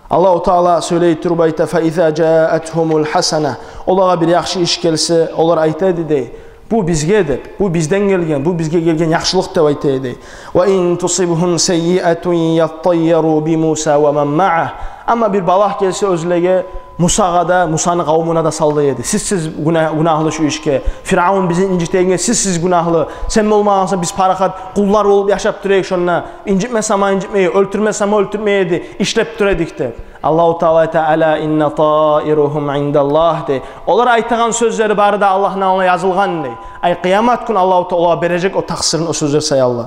Аллагьу Таала сёйлей туруп айта: «Фа иза жаатгьумул хасана». Олагъа бир яхшы иш гелсе, олар айта эди, дей: «Бу бизге», — деп, «бу бизден гелген, бу бизге гелген яхшылыкъ», — деп айта эди. «Ва ин тусибгьум саййиатун яттайяру би Муса ва ман маъагь». Амма бир балагь гелсе оьзлеге, Мусагъа да, Мусаны къавмуна да салды эди. «Сиз, сиз гюна-, гюнагьлы шу ишге. Фиръавун бизин инжитегенге сиз, сиз гюнагьлы. Сен болмагъансан, биз парахат къуллар болуп яшап тура эдик шонда. Инжитме сама инжитмей, оьлтюрме сама оьлтюрмей эди, ишлеп тура эдик», — деп. Аллагьу Таала айта: «Ала инна таирагьум индаллагь», — дей. Олар айтагъан сёзлери бары да Аллагьны алдына язылгъан, дей. Ай, къыямат гюн Аллагьу Таала олагъа бережек о такъсырын, о сёзлер саялы.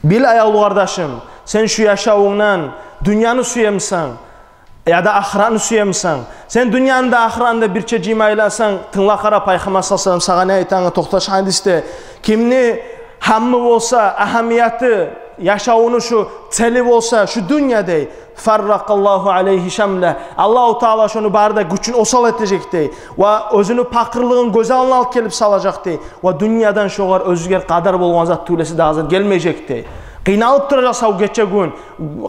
Бил, аявлу къардашым, сен шу яшавунгдан дюньяны сюемисен, яда ахыратны сюемисен? Сен дюньяны да, ахыратны да бирче жыйма айлансанг, тынгла къара, Пайхаммар саллаллагьу алайгьи васаллам сагъа не айтагъангъа, токъташ гьадисде: «Кимни гьаммы болса, агьамияты, яшавуну шу цели болса шу дюнья, — дей, — фарракъаллагьу алайгьи шамлагь». Аллагьу Таала шону бары да гючюн осал этежек, дей. Ва оьзюню пакъырлыгъын гёз алдына алып гелип салажакъ, дей. Ва дюньядан шогъар оьзюне къадар болгъан зат тюгюл эсе дагъы зат гелмежек, дей. Къыйналып туражакъ сав гече-гюн,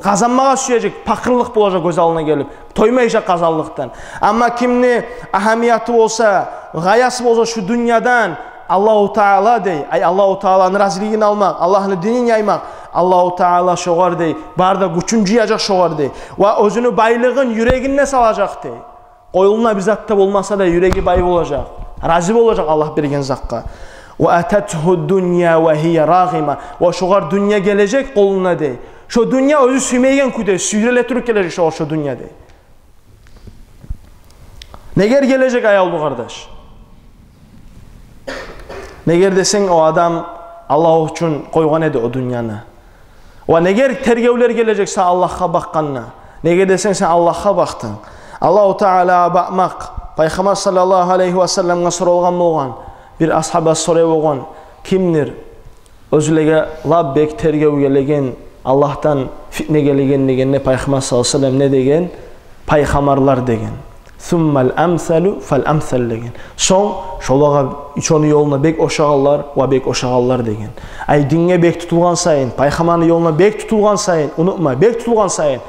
къазанмагъа сюежек, пакъырлыкъ болажакъ гёз алдына гелип, тоймажакъ къазанлыкъдан. Амма кимни агьамияты болса, гъаясы болса шу дюньядан Аллагьу Таала, дей, ай, Аллагьу Тааланы разилигин алмакъ, Аллагьны динин яймакъ, Аллагьу Таала шогъар, дей, бары да гючюн жыяжакъ шогъар, дей. Ва оьзюню байлыгъын юрегине салажакъ, дей. Къолунда бир зат да болмаса да, юреги бай болажакъ, рази болажакъ Аллагь берген затгъа. «Ва ататгьу дунья ва гьия рагъима». Ва шогъар дюнья гележек къолуна, дей. Шо дюнья оьзю сюймейген кюйде, сюйреле туруп гележек шогъар шо дюнья, дей. Негер гележек, аявлу къардаш? Негер десенг, о адам Аллагь учун къойгъан эди о дюньяны. Ва негер тергевлер гележек сагъа Аллагьгъа бакъгъанда? Негер десенг, сен Аллагьгъа бакъдынг. Аллагьу Таалагъа бакъмакъ. Пайхаммар саллаллагьу алайгьи васалламгъа соралгъан болгъан. Бир асгьаба сорай болгъан: «Кимдир оьзлеге лап бек тергев гелеген, Аллагьдан фитне гелеген?» — дегенде, Пайхаммар саллаллагьу алайгьи васаллам не деген? «Пайхаммарлар», — деген. «Суммал амсалу фал амсал», — деген. «Сонг шолагъа, шону ёлуна бек ошагъанлар ва бек ошагъанлар», — деген. Ай, динге бек тутулгъан сайын, Пайхаммарны ёлуна бек тутулгъан сайын, унутма, бек тутулгъан сайын,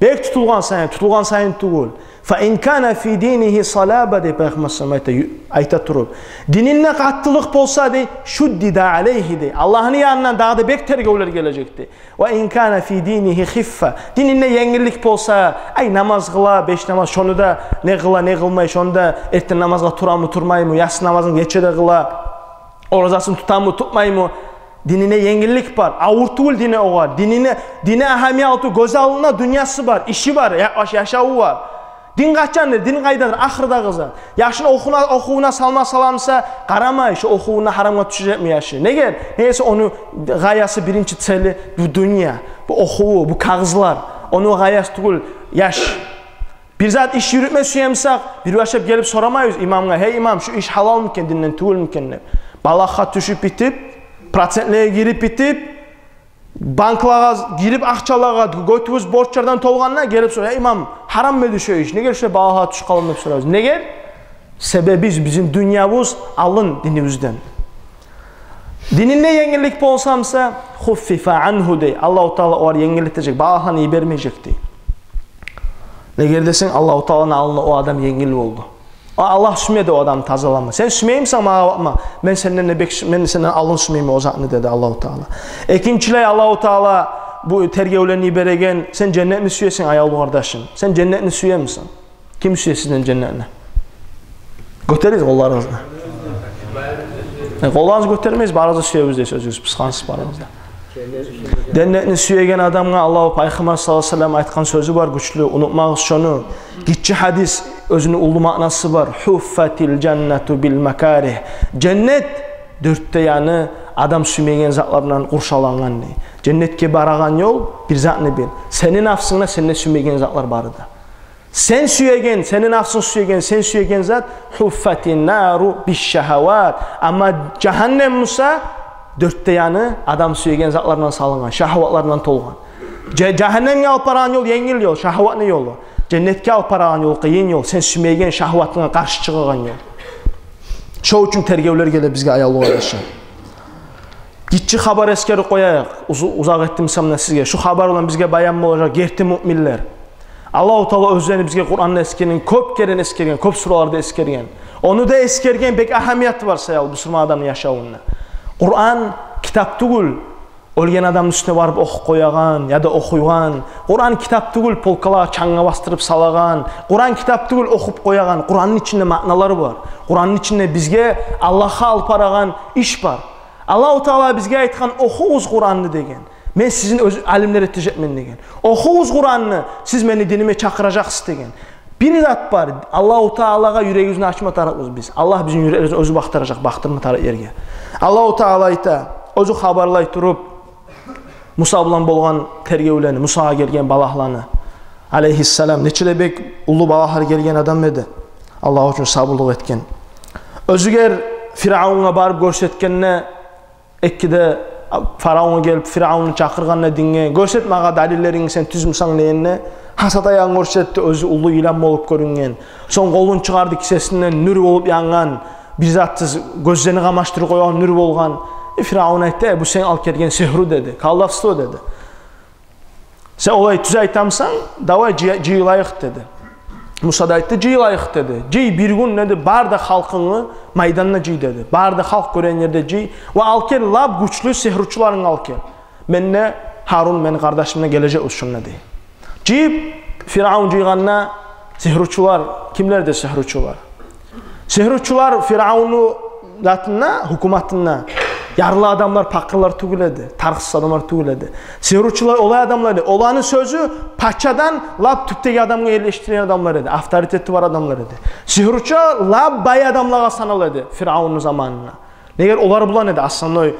бек тутулгъан сайын, тутулгъан сайын тюгюл. «Фа ин кана фи динигьи салаба», — дей Пайхаммар саллаллагьу алайгьи васаллам айта, ю-, айта туруп, дининде къаттылыкъ болса, дей, «шуддида алайгьи», — дей. Аллагьны янындан дагъы да бек тергевлер гележек, дей. «Ва ин кана фи динигьи хиффа». Дининде енгиллик болса, ай, намаз къыла, беш намаз, шону да не къыла, не къылмай, шону да, эртен намазгъа турамы, турмаймы, яссы намазын гече де къыла, оразасын тутамы, тутмаймы, динине енгиллик бар. Авур тюгюл дини огъар. Динине, дини агьамиятлы, гёз алдында дюньясы бар, иши бар, я-, яшаву бар. Дин къачандыр, дин къайдадыр, ахырдагъы зат. Яшын охуна-, охувуна салма саламса, къарамай, шо охувунда гьарамгъа тюшежекми яшы. Неге? Неге десе, ону гъаясы, биринчи цели бу дюнья, бу охуву, бу кагъызлар. Ону гъаясы тюгюл яш. Бир зат, иш юрютме сюемсек, бир башлап гелип сорамайбыз имамгъа: «Гьей имам, шу иш гьалалмы экен, динден тюгюлмю экен?» – деп. Балагьгъа тюшюп битип, процентлеге гирип битип, банклагъа гирип, акъчалагъа, гётюбюз борчлардан толгъанда, гелип сора: «Гьей имам, гьараммы эди шу иш? Неге шу балагьгъа тюшюп къалдым?» – деп сорайбыз. Неге? Себеби бизин дюньябыз алдын динибизден. Дининде енгиллик болса буса, «Хуффифа ангьу» дей. Аллагьу Таала огъар енгиллетежек, балагьланы йибермежек дей. Неге десенг, Аллагьу Тааланы алдында о адам енгил болду. О Аллагь сюймеди о адамны тазалама. Сен сюймеймисен магъа бакъма, мен сенден де бек сю-, мен сенден алдын сюймеймен о затны, деди Аллагьу Таала. Экинчилей, Аллагьу Таала бу тергевлени йибереген: «Сен женнетни сюесенг, аявлу къардашым, сен женнетни сюемисен?» Ким сюе сизден женнетни? Гётеригиз къолларыгъызны. Э, къолларыгъызны гётермегиз, барыгъыз да сюебиз дей сёзюгюз, пысхансыз барыгъыз да. Женнетни сюеген адамгъа Аллагьу, Пайхаммар саллаллагьу алайгьи ва саллам айтгъан сёзю бар, гючлю, унутмагъыз шону. Гиччи гьадис, оьзюню уллу маънасы бар. «Хуффатил жаннату бил макаригь». Женнет дёрт де яны адам сюймеген затлар булан къуршалангъан дей. Женнетге барагъан ёл, бир затны бил: сени нафсынгда сен де сюймеген затлар бар эди. Сен сюеген, сени нафсынг сюеген, сен сюеген зат, «Хуффатин нару биш шагьават». Амма жагьаннем буса дёрт де яны адам сюеген затлар булан салынгъан, шагьватлар булан толгъан. Жа-, жагьаннемге алып барагъан ёл енгил ёл, шагьватны ёлу. Женнетге алып барагъан ёл къыйын ёл, сен сюймеген шагьватынга къаршы чыгъагъан ёл. Шо учун тергевлер геле бизге, аявлу къардашлар. Гиччи хабар эсгерип къояйыкъ. Уз-, узакъ этдим сама сизге. Шу хабар булан бизге баян болажакъ герти муъминлер. Аллагьу Таала оьзлени бизге Къуранда эсгерген, кёп керен эсгерген, кёп сураларда эсгерген. Ону да эсгерген бек агьамияты бар саялы бусурман адамны яшавунда. Къуран китап тюгюл оьлген адамны уьстюне барып охуп къоягъан яда охуйгъан. Къуран китап тюгюл полкалагъа чангъа бастырып салагъан. Къуран китап тюгюл охуп къоягъан. Къуранны ичинде маъналар бар. Къуранны ичинде бизге Аллагьгъа алып барагъан иш бар. Аллагьу Таала бизге айтгъан: «Охугъуз Къуранны», – деген. «Мен сизин оьз алимлер этежекмен», – деген. «Охугъуз Къуранны, сиз мени диниме чакъыражакъсыз», – деген. Бир зат бар, Аллагьу Таалагъа юрегибизни ачма тарыкъбыз биз. Аллагь бизин юреклерибизни оьзю бакътыражакъ, бакътырма тарыкъ ерге. Аллагьу Таала айта, оьзю хабарлай туруп, Муса булан болгъан тергевлени, Мусагъа гелген балагьланы. Алейгьиссалам, нече де бек уллу балагьлар гелген адам эди. Аллагь учун сабурлукъ этген. Оьзюгер Фиръавунгъа барып гёрсетгенде, эки де фараон гелип, Фиръавунну чакъыргъанда динге, «Гёрсет магъа далиллерингни, сен тюзмюсен» дегенде, гьасат аягъын гёрсетди, оьзю уллу йылан болуп гёрюнген. Сонг къолун чыгъарды, кисесинден нюр болуп янгъан, бир затсыз гёзлени къамашдырып къоягъан нюр болгъан. Э, Фиръавун айтды: «Э, бу сен алып гелген сигьру», – деди, «колдовство», – деди. «Сен олай тюз айтамысан, давай жый-, жыйылайыкъ», – деди. Муса да айтды: «Жыйылайыкъ», – деди. «Жый, бир гюн, – деди, – бары да халкъынгны майданда жый», – деди. «Бары да халкъ гёреген ерде жый. Ва алып гел, лап гючлю сигьручуларынгны алып гел. Мен де, Гьарун, мени къардашым да гележекбиз шонда», – дей. Жыйып, Фиръавун жыйгъанда, сигьручулар, кимлер де сигьручулар? Сигьручулар Фиръавунну затында, гьукуматында ярлы адамлар, пакъырлар тюгюл эди, тарыкъсыз адамлар тюгюл эди. Сигьручулар олай адамлар эди. Оланы сёзю пачадан лап тюпдеги адамгъа ерлешдирген адамлар эди, авторитети бар адамлар эди. Сигьручу лап бай адамлагъа санала эди Фиръавунну заманында. Неге, олар булан эди основной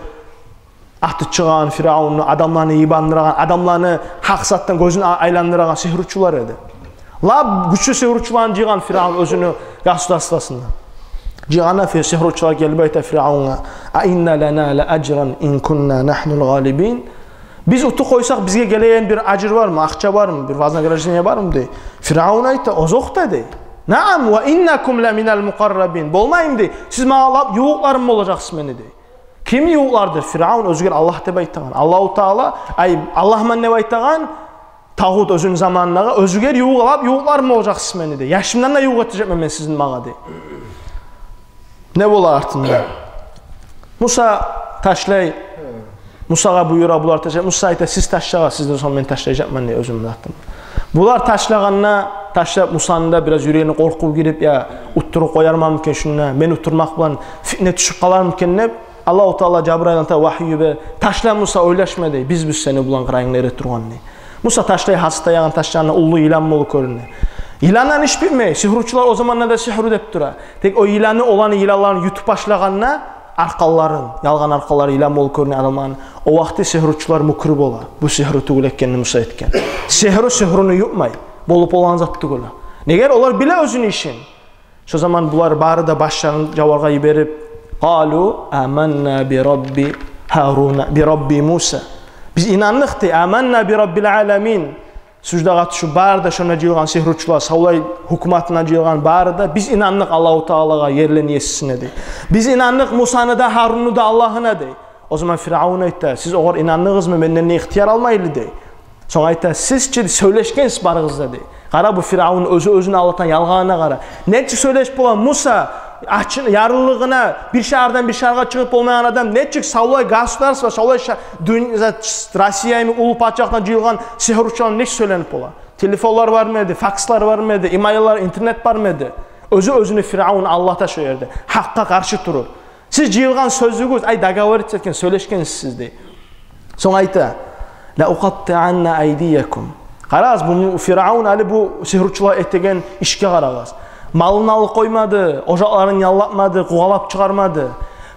аты чыгъагъан Фиръавунну, адамланы йыбандырагъан, адамланы гьакъ затдан гёзюн а-, айландырагъан сигьручулар эди. Лап гючлю сигьручуланы жыйгъан Фиръавун оьзюню государствосунда. Жыйгъанда фи-, сигьручулар гелип айта Фиръавунгъа: «А инна лана ла ажран ин кунна нагьнул гъалибин?» Биз утуп къойсакъ, бизге гелеген бир ажр бармы, акъча бармы, бир вознаграждение бармы, – дей. Фиръавун айта: «Озокъда», – дей. «Наам, ва иннакум ла минал мукъаррабин». «Болмаймы, – дей, – сиз магъа лап ювукъларым болажакъсыз мени», – дей. Ким ювукълардыр? Фиръавун, оьзюгер Аллагь деп айтагъан. Аллагьу Таала, ай, Аллагьман деп айтагъан, тагъут оьзюню заманындагъы, оьзюгер ювукълап, ювукъларым болажакъсыз мени, – дей. – Яшымдан да ювукъ этежекмен мен сизин магъа, – дей. Не бола артында? Муса ташлай, Мусагъа буюра, булар ташлай. Муса айта: «Сиз ташлагъыз, сизден сонг мен ташлажакъман, – дей, – оьзюмню затым». Булар ташлагъанда, ташлап, Мусаны да бираз юрегине къоркъув гирип: «Я, уттуруп къоярман экен шунда, мен уттурмакъ булан фитне тюшюп къалармы экен?» – деп, Аллагьу Таала Жабрайылдан айта: «Вагью бер, ташла, Муса, ойлашма, – дей, – бизбиз сени булан къырыйынгда эретургъан», – дей. Муса ташлай, гьасат аягъын ташлагъанда, уллу йылан болуп гёрюне. Йыландан иш битмей, сигьручулар о заманда да сигьру деп тура. Тек о йыланы, оланы йыланларын ютуп башлагъанда, аркъанларын, ялгъан аркъанлары йылан болуп гёрюне адамланы. О вакъти сигьручулар мюкюр бола. Бу сигьру тюгюл экенни Муса этген. Сигьру сигьруну ютмай. Болуп болгъан зат тюгюл. Неге? Олар биле оьзюню ишин. Шо заман булар бары да башларын жаваргъа йиберип, «Къалу аманна би Рабби Гьаруна, би Рабби Муса». Биз инандыкъ, дей, «аманна би Раббил аламин». Суждагъа тюшюп бары да, шонда жыйылгъан сигьручулар, савлай гьукуматына жыйылгъан бары да, «Биз инандыкъ Аллагьу Таалагъа, ерлени есисине», дей. «Биз инандыкъ Мусаны да, Гьарунну да Аллагьына», дей. О заман Фиръавун айта: «Сиз огъар инандыгъызмы, менден не ихтияр алмайлы?» дей. Сонг айта: «Сиз чи сёйлешгенсиз барыгъыз да», дей. Къара, бу Фиръавун оьзю оьзюню алдатгъан ялгъанына къара. Нечик сёйлешип бола Муса, ачин ярлылыгъына, бир шагьардан бир шагьаргъа чыгъып болмайгъан адам, нечик савлай государство, савлай ша-, дюн-, за-, Россияны уллу пачалыкъдан жыйылгъан сигьручулар нечик сёйленип бола? Телефонлар бармы эди, факслар бармы эди, имейллер, интернет бармы эди? Оьзю оьзюню Фиръавун алдата шо ерде, гьакъгъа къаршы туруп. Сиз жыйылгъан сёзюгюз, ай, договориться этген, сёйлешгенсиз сиз, дей. Сонг айта: «Ла укъаттианна айдиякум». Къарагъыз, бу Фиръавун гьали бу сигьручулар этеген ишге къарагъыз. Малын алып къоймады, ожакъларын яллатмады, къувалап чыгъармады.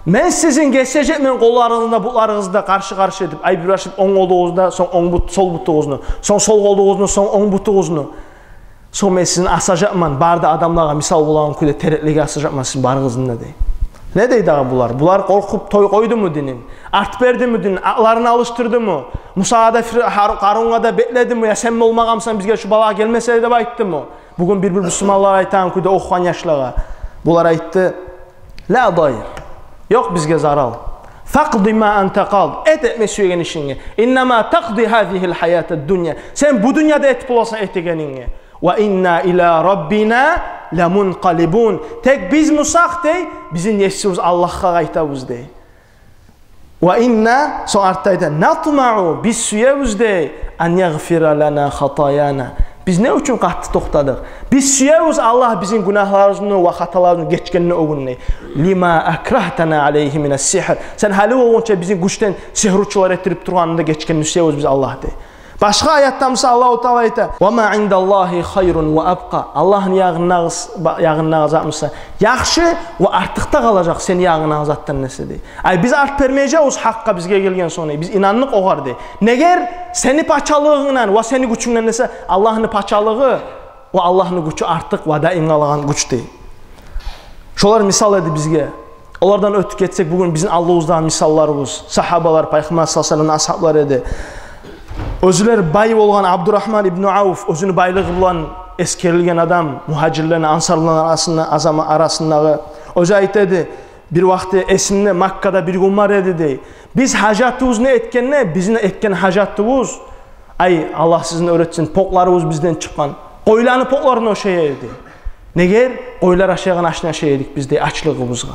«Мен сизин гесежекмен къолларыгъызны да, бутларыгъызны да къаршы-къаршы этип, ай, бир башып онг къолугъузну да, сонг онг бут-, сол бутугъузну, сонг сол къолугъузну, сонг онг бутугъузну. Сонг мен сизин асажакъман, бары да адамлагъа мисал болагъан кюйде тереклеге асажакъман сизин барыгъызны да», дей. Не дей дагъы булар? Булар къоркъуп той къойдуму динин? Арт бердими динин? Атларын алышдырдымы? Мусагъа да, Фир-, Гьар-, Къарунгъа да бетледими? «Я сен болмагъан бусанг, бизге шу балагь гелмес эди», – деп айтдымы? Бугюн бир-бир бусурманлар айтагъан кюйде охугъан яшлагъа. Булар айтды: «Ла дайр. Ёкъ бизге зарал. Факъди ма анта къад. Эт, этме сюеген ишинги. Иннама такъди гьазигьил гьаятад дунья. Сен бу дюньяда этип боласан этегенинги. Ва инна ила раббина ламункъалибун. Тек биз бусакъ, дей, бизин есибиз Аллагьгъа къайтабыз», дей. «Ва инна», сонг артда айта, «натмау, биз сюебиз, дей, ан ягъфира лана хатаяна». Биз не учун къатты токътадыкъ? Биз сюебиз Аллагь бизин гюнагьларыбызны ва хаталарыбызны гечгенни о гюн, дей. «Лима акрагьтана алайгьи минас сигьр». Сен гьали болгъунча бизин гючден сигьручулар этдирип тургъанны да гечгенни сюебиз биз Аллагь, дей. Башгъа аятда буса Аллагьу Таала айта: «Ва ма индаллагьи хайрун ва абкъа». Аллагьны ягъындагъы с-, ба-, ягъындагъы зат буса яхшы ва артыкъда къалажакъ сени ягъындагъы затдан эсе, дей. Ай, биз арт бермежекбиз гьакъгъа бизге гелген сонг, дей. Биз инандыкъ огъар, дей. Неге? Сени пачалыгъынгдан ва сени гючюнгден эсе Аллагьны пачалыгъы ва Аллагьны гючю артыкъ ва даим къалагъан гюч, дей. Шолар мисал эди бизге. Олардан оьтюп гетсек, бугюн бизин алдыбызда мисалларыбыз. Сагьабалар, Пайхаммар саллаллагьу алайгьи ва салламны асгьаблары эди. Оьзлер бай болгъан Абдурагьман ибну Авф, оьзюню байлыгъы булан эсгерилген адам, мугьажирлени, ансарланы арасында, азама-, арасындагъы. Оьзю айта эди, бир вакъти эсимде, Маккада бир гюн бар эди, дей. Биз гьажатыбызны этгенде, бизин этген гьажатыбыз, ай, Аллагь сизин оьр этсин, покъларыбыз бизден чыкъгъан къойланы покъларына ошай эди. Неге? Къойлар ашайгъан ашны ашай эдик биз, дей, ачлыгъыбызгъа.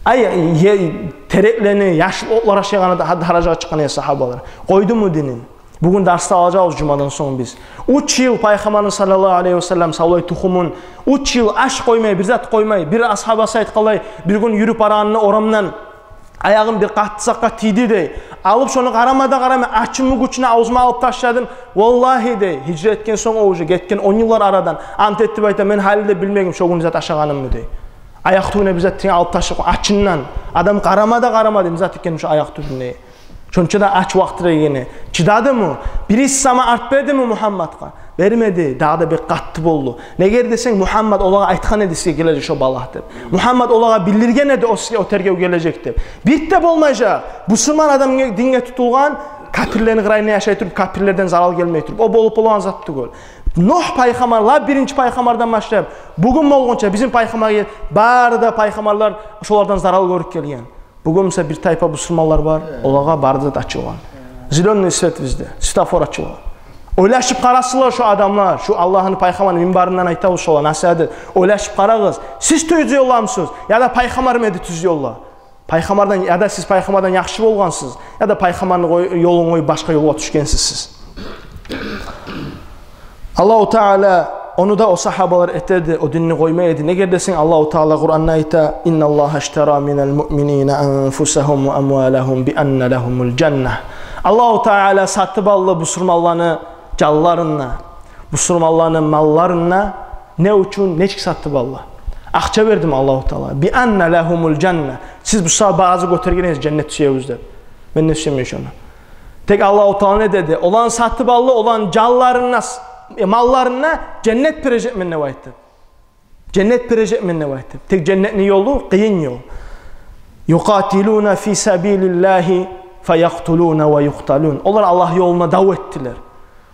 Ай, е-, тереклени, яшыл отлар ашайгъан да-, даражагъа чыкъгъан эди сагьабалар. Къойдуму динин? Бугюн дарсда алажакъбыз жумадан сонг биз. Уьч йыл Пайхаммарны саллаллагьу алайгьи ва саллам савлай тухумун, уьч йыл аш къоймай, бир зат къоймай, бир асгьабасы айтгъанлай, бир гюн юрюп барагъанда орамдан аягъым бир къатты затгъа тийди, дей. Алып шону къарама да къарамай, ачымны гючюне авзума алып ташладым. Валлагьи, дей, гьижра этген сонг, о уже гетген он йыллар арадан, ант этип айта, мен гьали де билмегим шо гюн не зат ашагъанымны, дей. Аякъ тюбюне бир зат тиге алып ташлап, ачындан. Адам къарама да къарамады, не зат экен шо аякъ тюбюнде. Шонча да ач вакътилер экени. Чыдадымы? Бир ис сама арт бердими Мугьаммадгъа? Бермеди, дагъы да бек къатты болду. Неге десенг, Мугьаммад олагъа айтгъан эди, сизге гележек шо балагь деп. Мугьаммад олагъа билдирген эди, о сизге о тергев гележек деп. Бир де болмажакъ. Бусурман адам динге тутулгъан, капирлени къырыйында яшай туруп, капирлерден зарал гелмей туруп. О болуп болагъан зат тюгюл. Нугь пайхаммар, лап биринчи пайхаммардан башлап, бугюн болгъунча бизин пайхаммар, бары да пайхаммарлар шолардан зарал гёрюп гелген. Бугюн буса бир тайпа бусурманлар бар, олагъа бары зат ачылгъан. Зелёный свет везде, светофор ачылгъан. Ойлашып къарасынлар шо адамлар, шо Аллагьны пайхаммарны минбарындан айтабыз шолар, насигьат эт. Ойлашып къарагъыз, сиз тюз ёлдамысыз, яда пайхаммармы эди тюз ёлда? Пайхаммардан, яда сиз пайхаммардан яхшы болгъансыз, яда пайхаммарны къой-, ёлун къоюп башгъа ёлгъа тюшгенсиз сиз. Аллагьу Таала ону да о сагьабалар этеди, о динни къоймай эди. Неге десенг, Аллагьу Таала Къуранда айта: «Инналлагьа аштара минал муъминина анфусагьум ва амвалагьум би анна лагьумул жанна». Аллагьу Таала сатып алды бусурманланы жанларын да, бусурманланы малларын да. Не учун, нечик сатып алды? Акъча бердим Аллагьу Таала. Би анна лагьумул жанна. Сиз бу сагьат багъазы гётерген эдигиз, женнет сюебиз деп. Мен де сюемен шону. Тек Аллагьу Таала не деди? Оланы сатып алды, оланы жанларына, с-, э, малларына женнет бережекмен деп айтды. Женнет бережекмен деп айтды. Тек женнетни ёлу къыйын ёл. Юкъатилуна фи сабилиллагьи фаякътулуна ва юкъталун. Олар Аллагь ёлунда дав этдилер.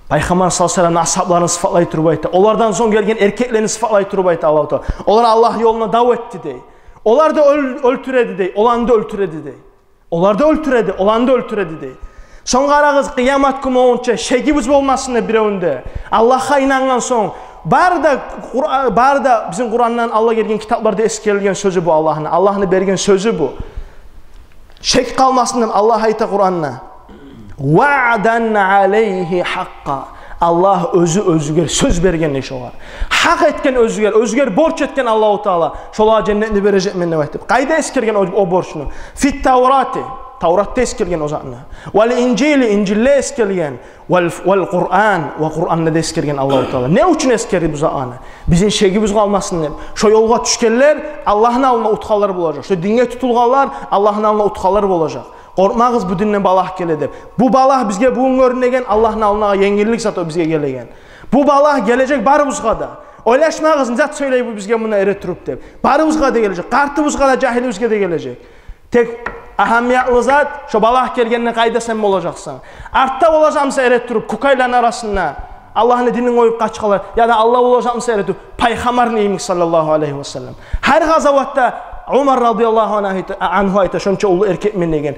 Пайхаммар саллаллагьу алайгьи ва салламны асгьабларын сыпатлай туруп айта. Олардан сонг гелген эркеклени сыпатлай туруп айта Аллагьу Таала. Олар Аллагь ёлунда дав этди дей. Олар да оьл-, оьлтюр эди дей. Оланы да оьлтюр эди дей. Олар да оьлтюр эди, оланы да оьлтюр эди дей. Сонг къарагъыз, къыямат гюн болгъунча шегибиз болмасын деп биревню де. Аллагьгъа инангъан сонг, бары да Къур-, бары да бизин Къурандан алда гелген китапларда эсгерилген сёзю бу Аллагьны. Аллагьны берген сёзю бу. Шек къалмасын деп Аллагь айта Къуранда. Ваъдан алайгьи хьакъкъа. Аллагь оьзю оьзюгер сёз берген дей шогъар. Гьакъ этген оьзюгер, оьзюгер борч этген Аллагьу Таала. Шолагъа женнетни бережекмен деп айтып. Къайда эсгерген о, о борчну? Фит Таврати. Тавратда эсгерген о затны. Вал Инжили, Инжилде эсгерген. Вал, вал Къуран, ва Къуранда да эсгерген Аллагьу Таала. Не учун эсгерди бу затланы? Бизин шегибиз къалмасын деп. Шо ёлгъа тюшгенлер Аллагьны алдында утгъанлар болажакъ. Шо динге тутулгъанлар Аллагьны алдында утгъанлар болажакъ. Къоркъмагъыз, бу динден балагь геле деп. Бу балагь бизге бугюн гёрюнеген, Аллагьны алдындагъы енгиллик зат о бизге гелеген. Бу балагь гележек барыбызгъа да. Ойлашмагъыз, не зат сёйлей бу бизге мунда эретуруп деп. Барыбызгъа да гележек. Къартыбызгъа да, жагьилибизге де гележек. Тек агьамиятлы зат, шо балагь гелгенде къайда сен болажакъсан? Артда болажакъмысан эретуруп, кукайланы арасында, Аллагьны динин къоюп къачгъанлар, яда алда болажакъмысан эретуруп, Пайхаммарны йимик, саллаллагьу алайгьи ва саллам? Гьар къазаватда Умар радияллагьу анху айта, анху айта, шонча уллу эркекмен деген.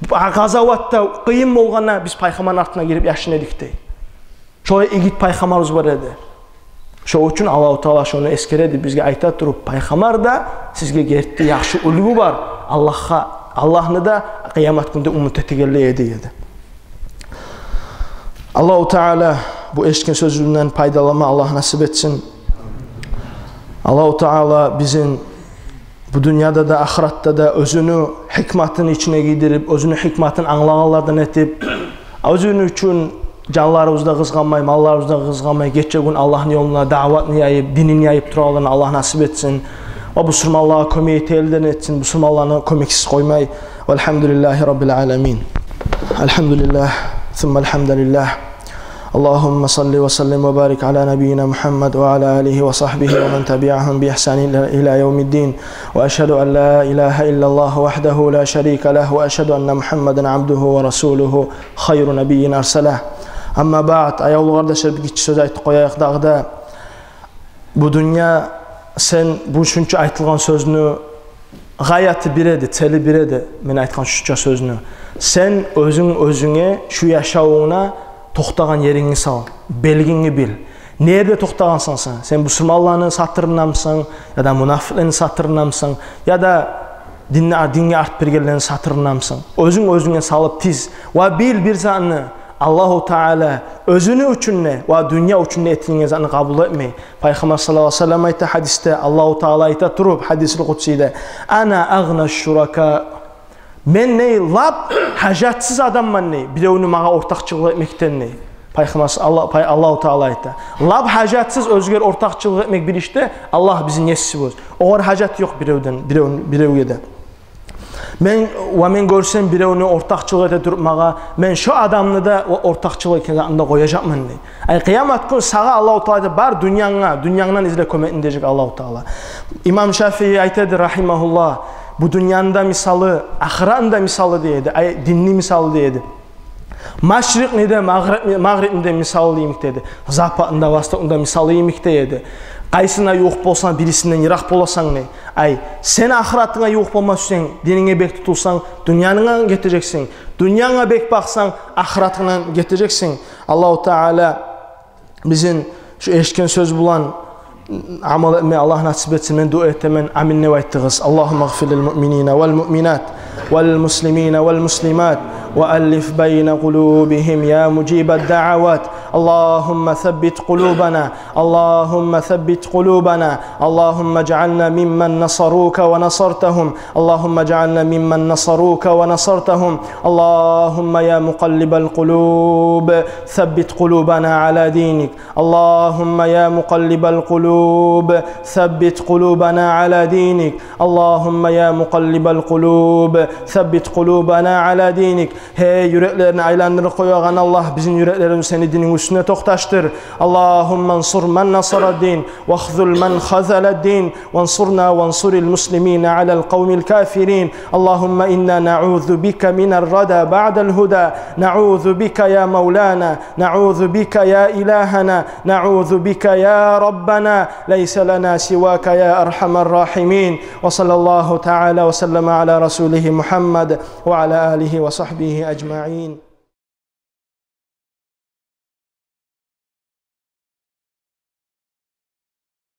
Къазаватда къыйын болгъанда биз Пайхаммарны артына гирип яшына эдик дей. Шолай игит пайхаммарыбыз бар эди. Шо учун Аллагьу Таала шону эсгереди, бизге айта туруп, пайхаммар да сизге герти яхшы уьлгю бар. Аллагьгъа, Аллагьны да, къыямат гюнде умут этегенлей эди, деди. Аллагьу Таала бу эшитген сёзюнден пайдаланма Аллагь насип этсин. Аллагьу Таала бизин бу дюньяда да, ахыратда да оьзюню гьикматын ичине гийдирип, оьзюню гьикматын англагъанлардан этип, оьзюню учун жанларыбызны да къызгъанмай, малларыбызны да къызгъанмай, гече-гюн Аллагьны ёлуна даъватны яйып, динин яйып турагъанлардан Аллагь насип этсин. Ва бусурманлагъа кёмек этегенлерден этсин, бусурманланы кёмексиз къоймай. Валгьамдулиллагьи раббил аламин. Алгьамдулиллагь, сумма алгьамдулиллагь. اللهم صل وسلم وبارك على نبينا محمد وعلى آله وصحبه ومن تبعهم بإحسان إلى، إلى يوم الدين. وأشهد أن لا إله إلا الله وحده لا شريك له، وأشهد أن محمدا عبده ورسوله خير نبي أرسله. أما بعد, аявлу къардашлар, бир гиччи сёз айтып къояйыкъ дагъы да. Бу дюнья, сен бу шунча айтылгъан сёзню гъаяты бир эди, цели бир эди, мен айтгъан шунча сёзню. Сен оьзюнг оьзюнге, шу яшавунгда токътагъан ерингни сал, белгингни бил. Не ерде токътагъансан сен? Сен бусурманланы сатырындамысан, яда мунафикълени сатырындамысан, яда динни, динге арт бергенлени сатырындамысан? Оьзюнг оьзюнге салып тиз. Ва бил бир затны, Аллагьу Таала оьзюню учун не, ва дюнья учун не этилинген затны къабул этмей. Пайхаммар саллаллагьу алайгьи ва саллам айта гьадисде, Аллагьу Таала айта туруп гьадисул къудсийде: «Ана агъна шурака». Мен не, лап гьажатсыз адамман не, биревню магъа ортакъчылыкъ этмекден не. Пайхаммар Алла-, пай-, Аллагьу Таала айта. Лап гьажатсыз оьзюгер ортакъчылыкъ этмек бир ишде, Аллагь бизин есибиз. Огъар гьажаты ёкъ биревден, бирев-, биревге де. Мен, ва мен гёрсем биревню ортакъчылыкъ эте туруп магъа, мен шо адамны да ва ортакъчылыкъ этген затны да къояжакъман дей. Ай, къыямат гюн сагъа Аллагьу Таала айта, бар дюньянгда, дюньянгдан изле кёмекни дежек Аллагьу Таала. Имам Шафии айта эди, рагьимагьуллагь, бу дюньяны да мисалы, ахыратны да мисалы дей эди, ай, динни мисалы дей эди. Машрикъны да, магъриб-, магърибни де мисалы йимик дей эди. Западны да, востокну да мисалы йимик дей эди. Къайсына ювукъ болсанг, бирисинден йыракъ боласан дей. Ай, сен ахыратынга ювукъ болма сюйсенг, дининге бек тутулсанг, дюньянгдан гетежексен. Дюньянга бек бакъсанг, ахыратынгдан гетежексен. Аллагьу Таала бизин шу эшитген сёз булан амал этме Аллагь насип этсин. Мен дуа этемен, амин деп айтыгъыз. اللهم اغفر للمؤمنين والمؤمنات والمسلمين والمسلمات وألف بين قلوبهم يا مجيب الدعوات. اللهم ثبت قلوبنا، اللهم ثبت قلوبنا، اللهم اجعلنا ممن نصروك ونصرتهم، اللهم اجعلنا ممن نصروك ونصرتهم. اللهم يا مقلب القلوب، ثبت قلوبنا على دينك. اللهم يا مقلب القلوب، ثبت قلوبنا على دينك. اللهم يا مقلب القلوب، ثبت قلوبنا على دينك. Гьей, юреклерин айландырып къоягъан Аллагь, бизин юреклерибизни сени дининг уьстюне токъташдыр. اللهم انصر من نصر الدين، واخذل من خذل الدين، وانصرنا وانصر المسلمين على القوم الكافرين. اللهم إنا نعوذ بك من الردى بعد الهدى. نعوذ بك يا مولانا، نعوذ بك يا إلهنا، نعوذ بك يا ربنا، ليس لنا سواك يا أرحم الراحمين. وصلى الله تعالى وسلم على رسوله محمد وعلى آله وصحبه أجمعين.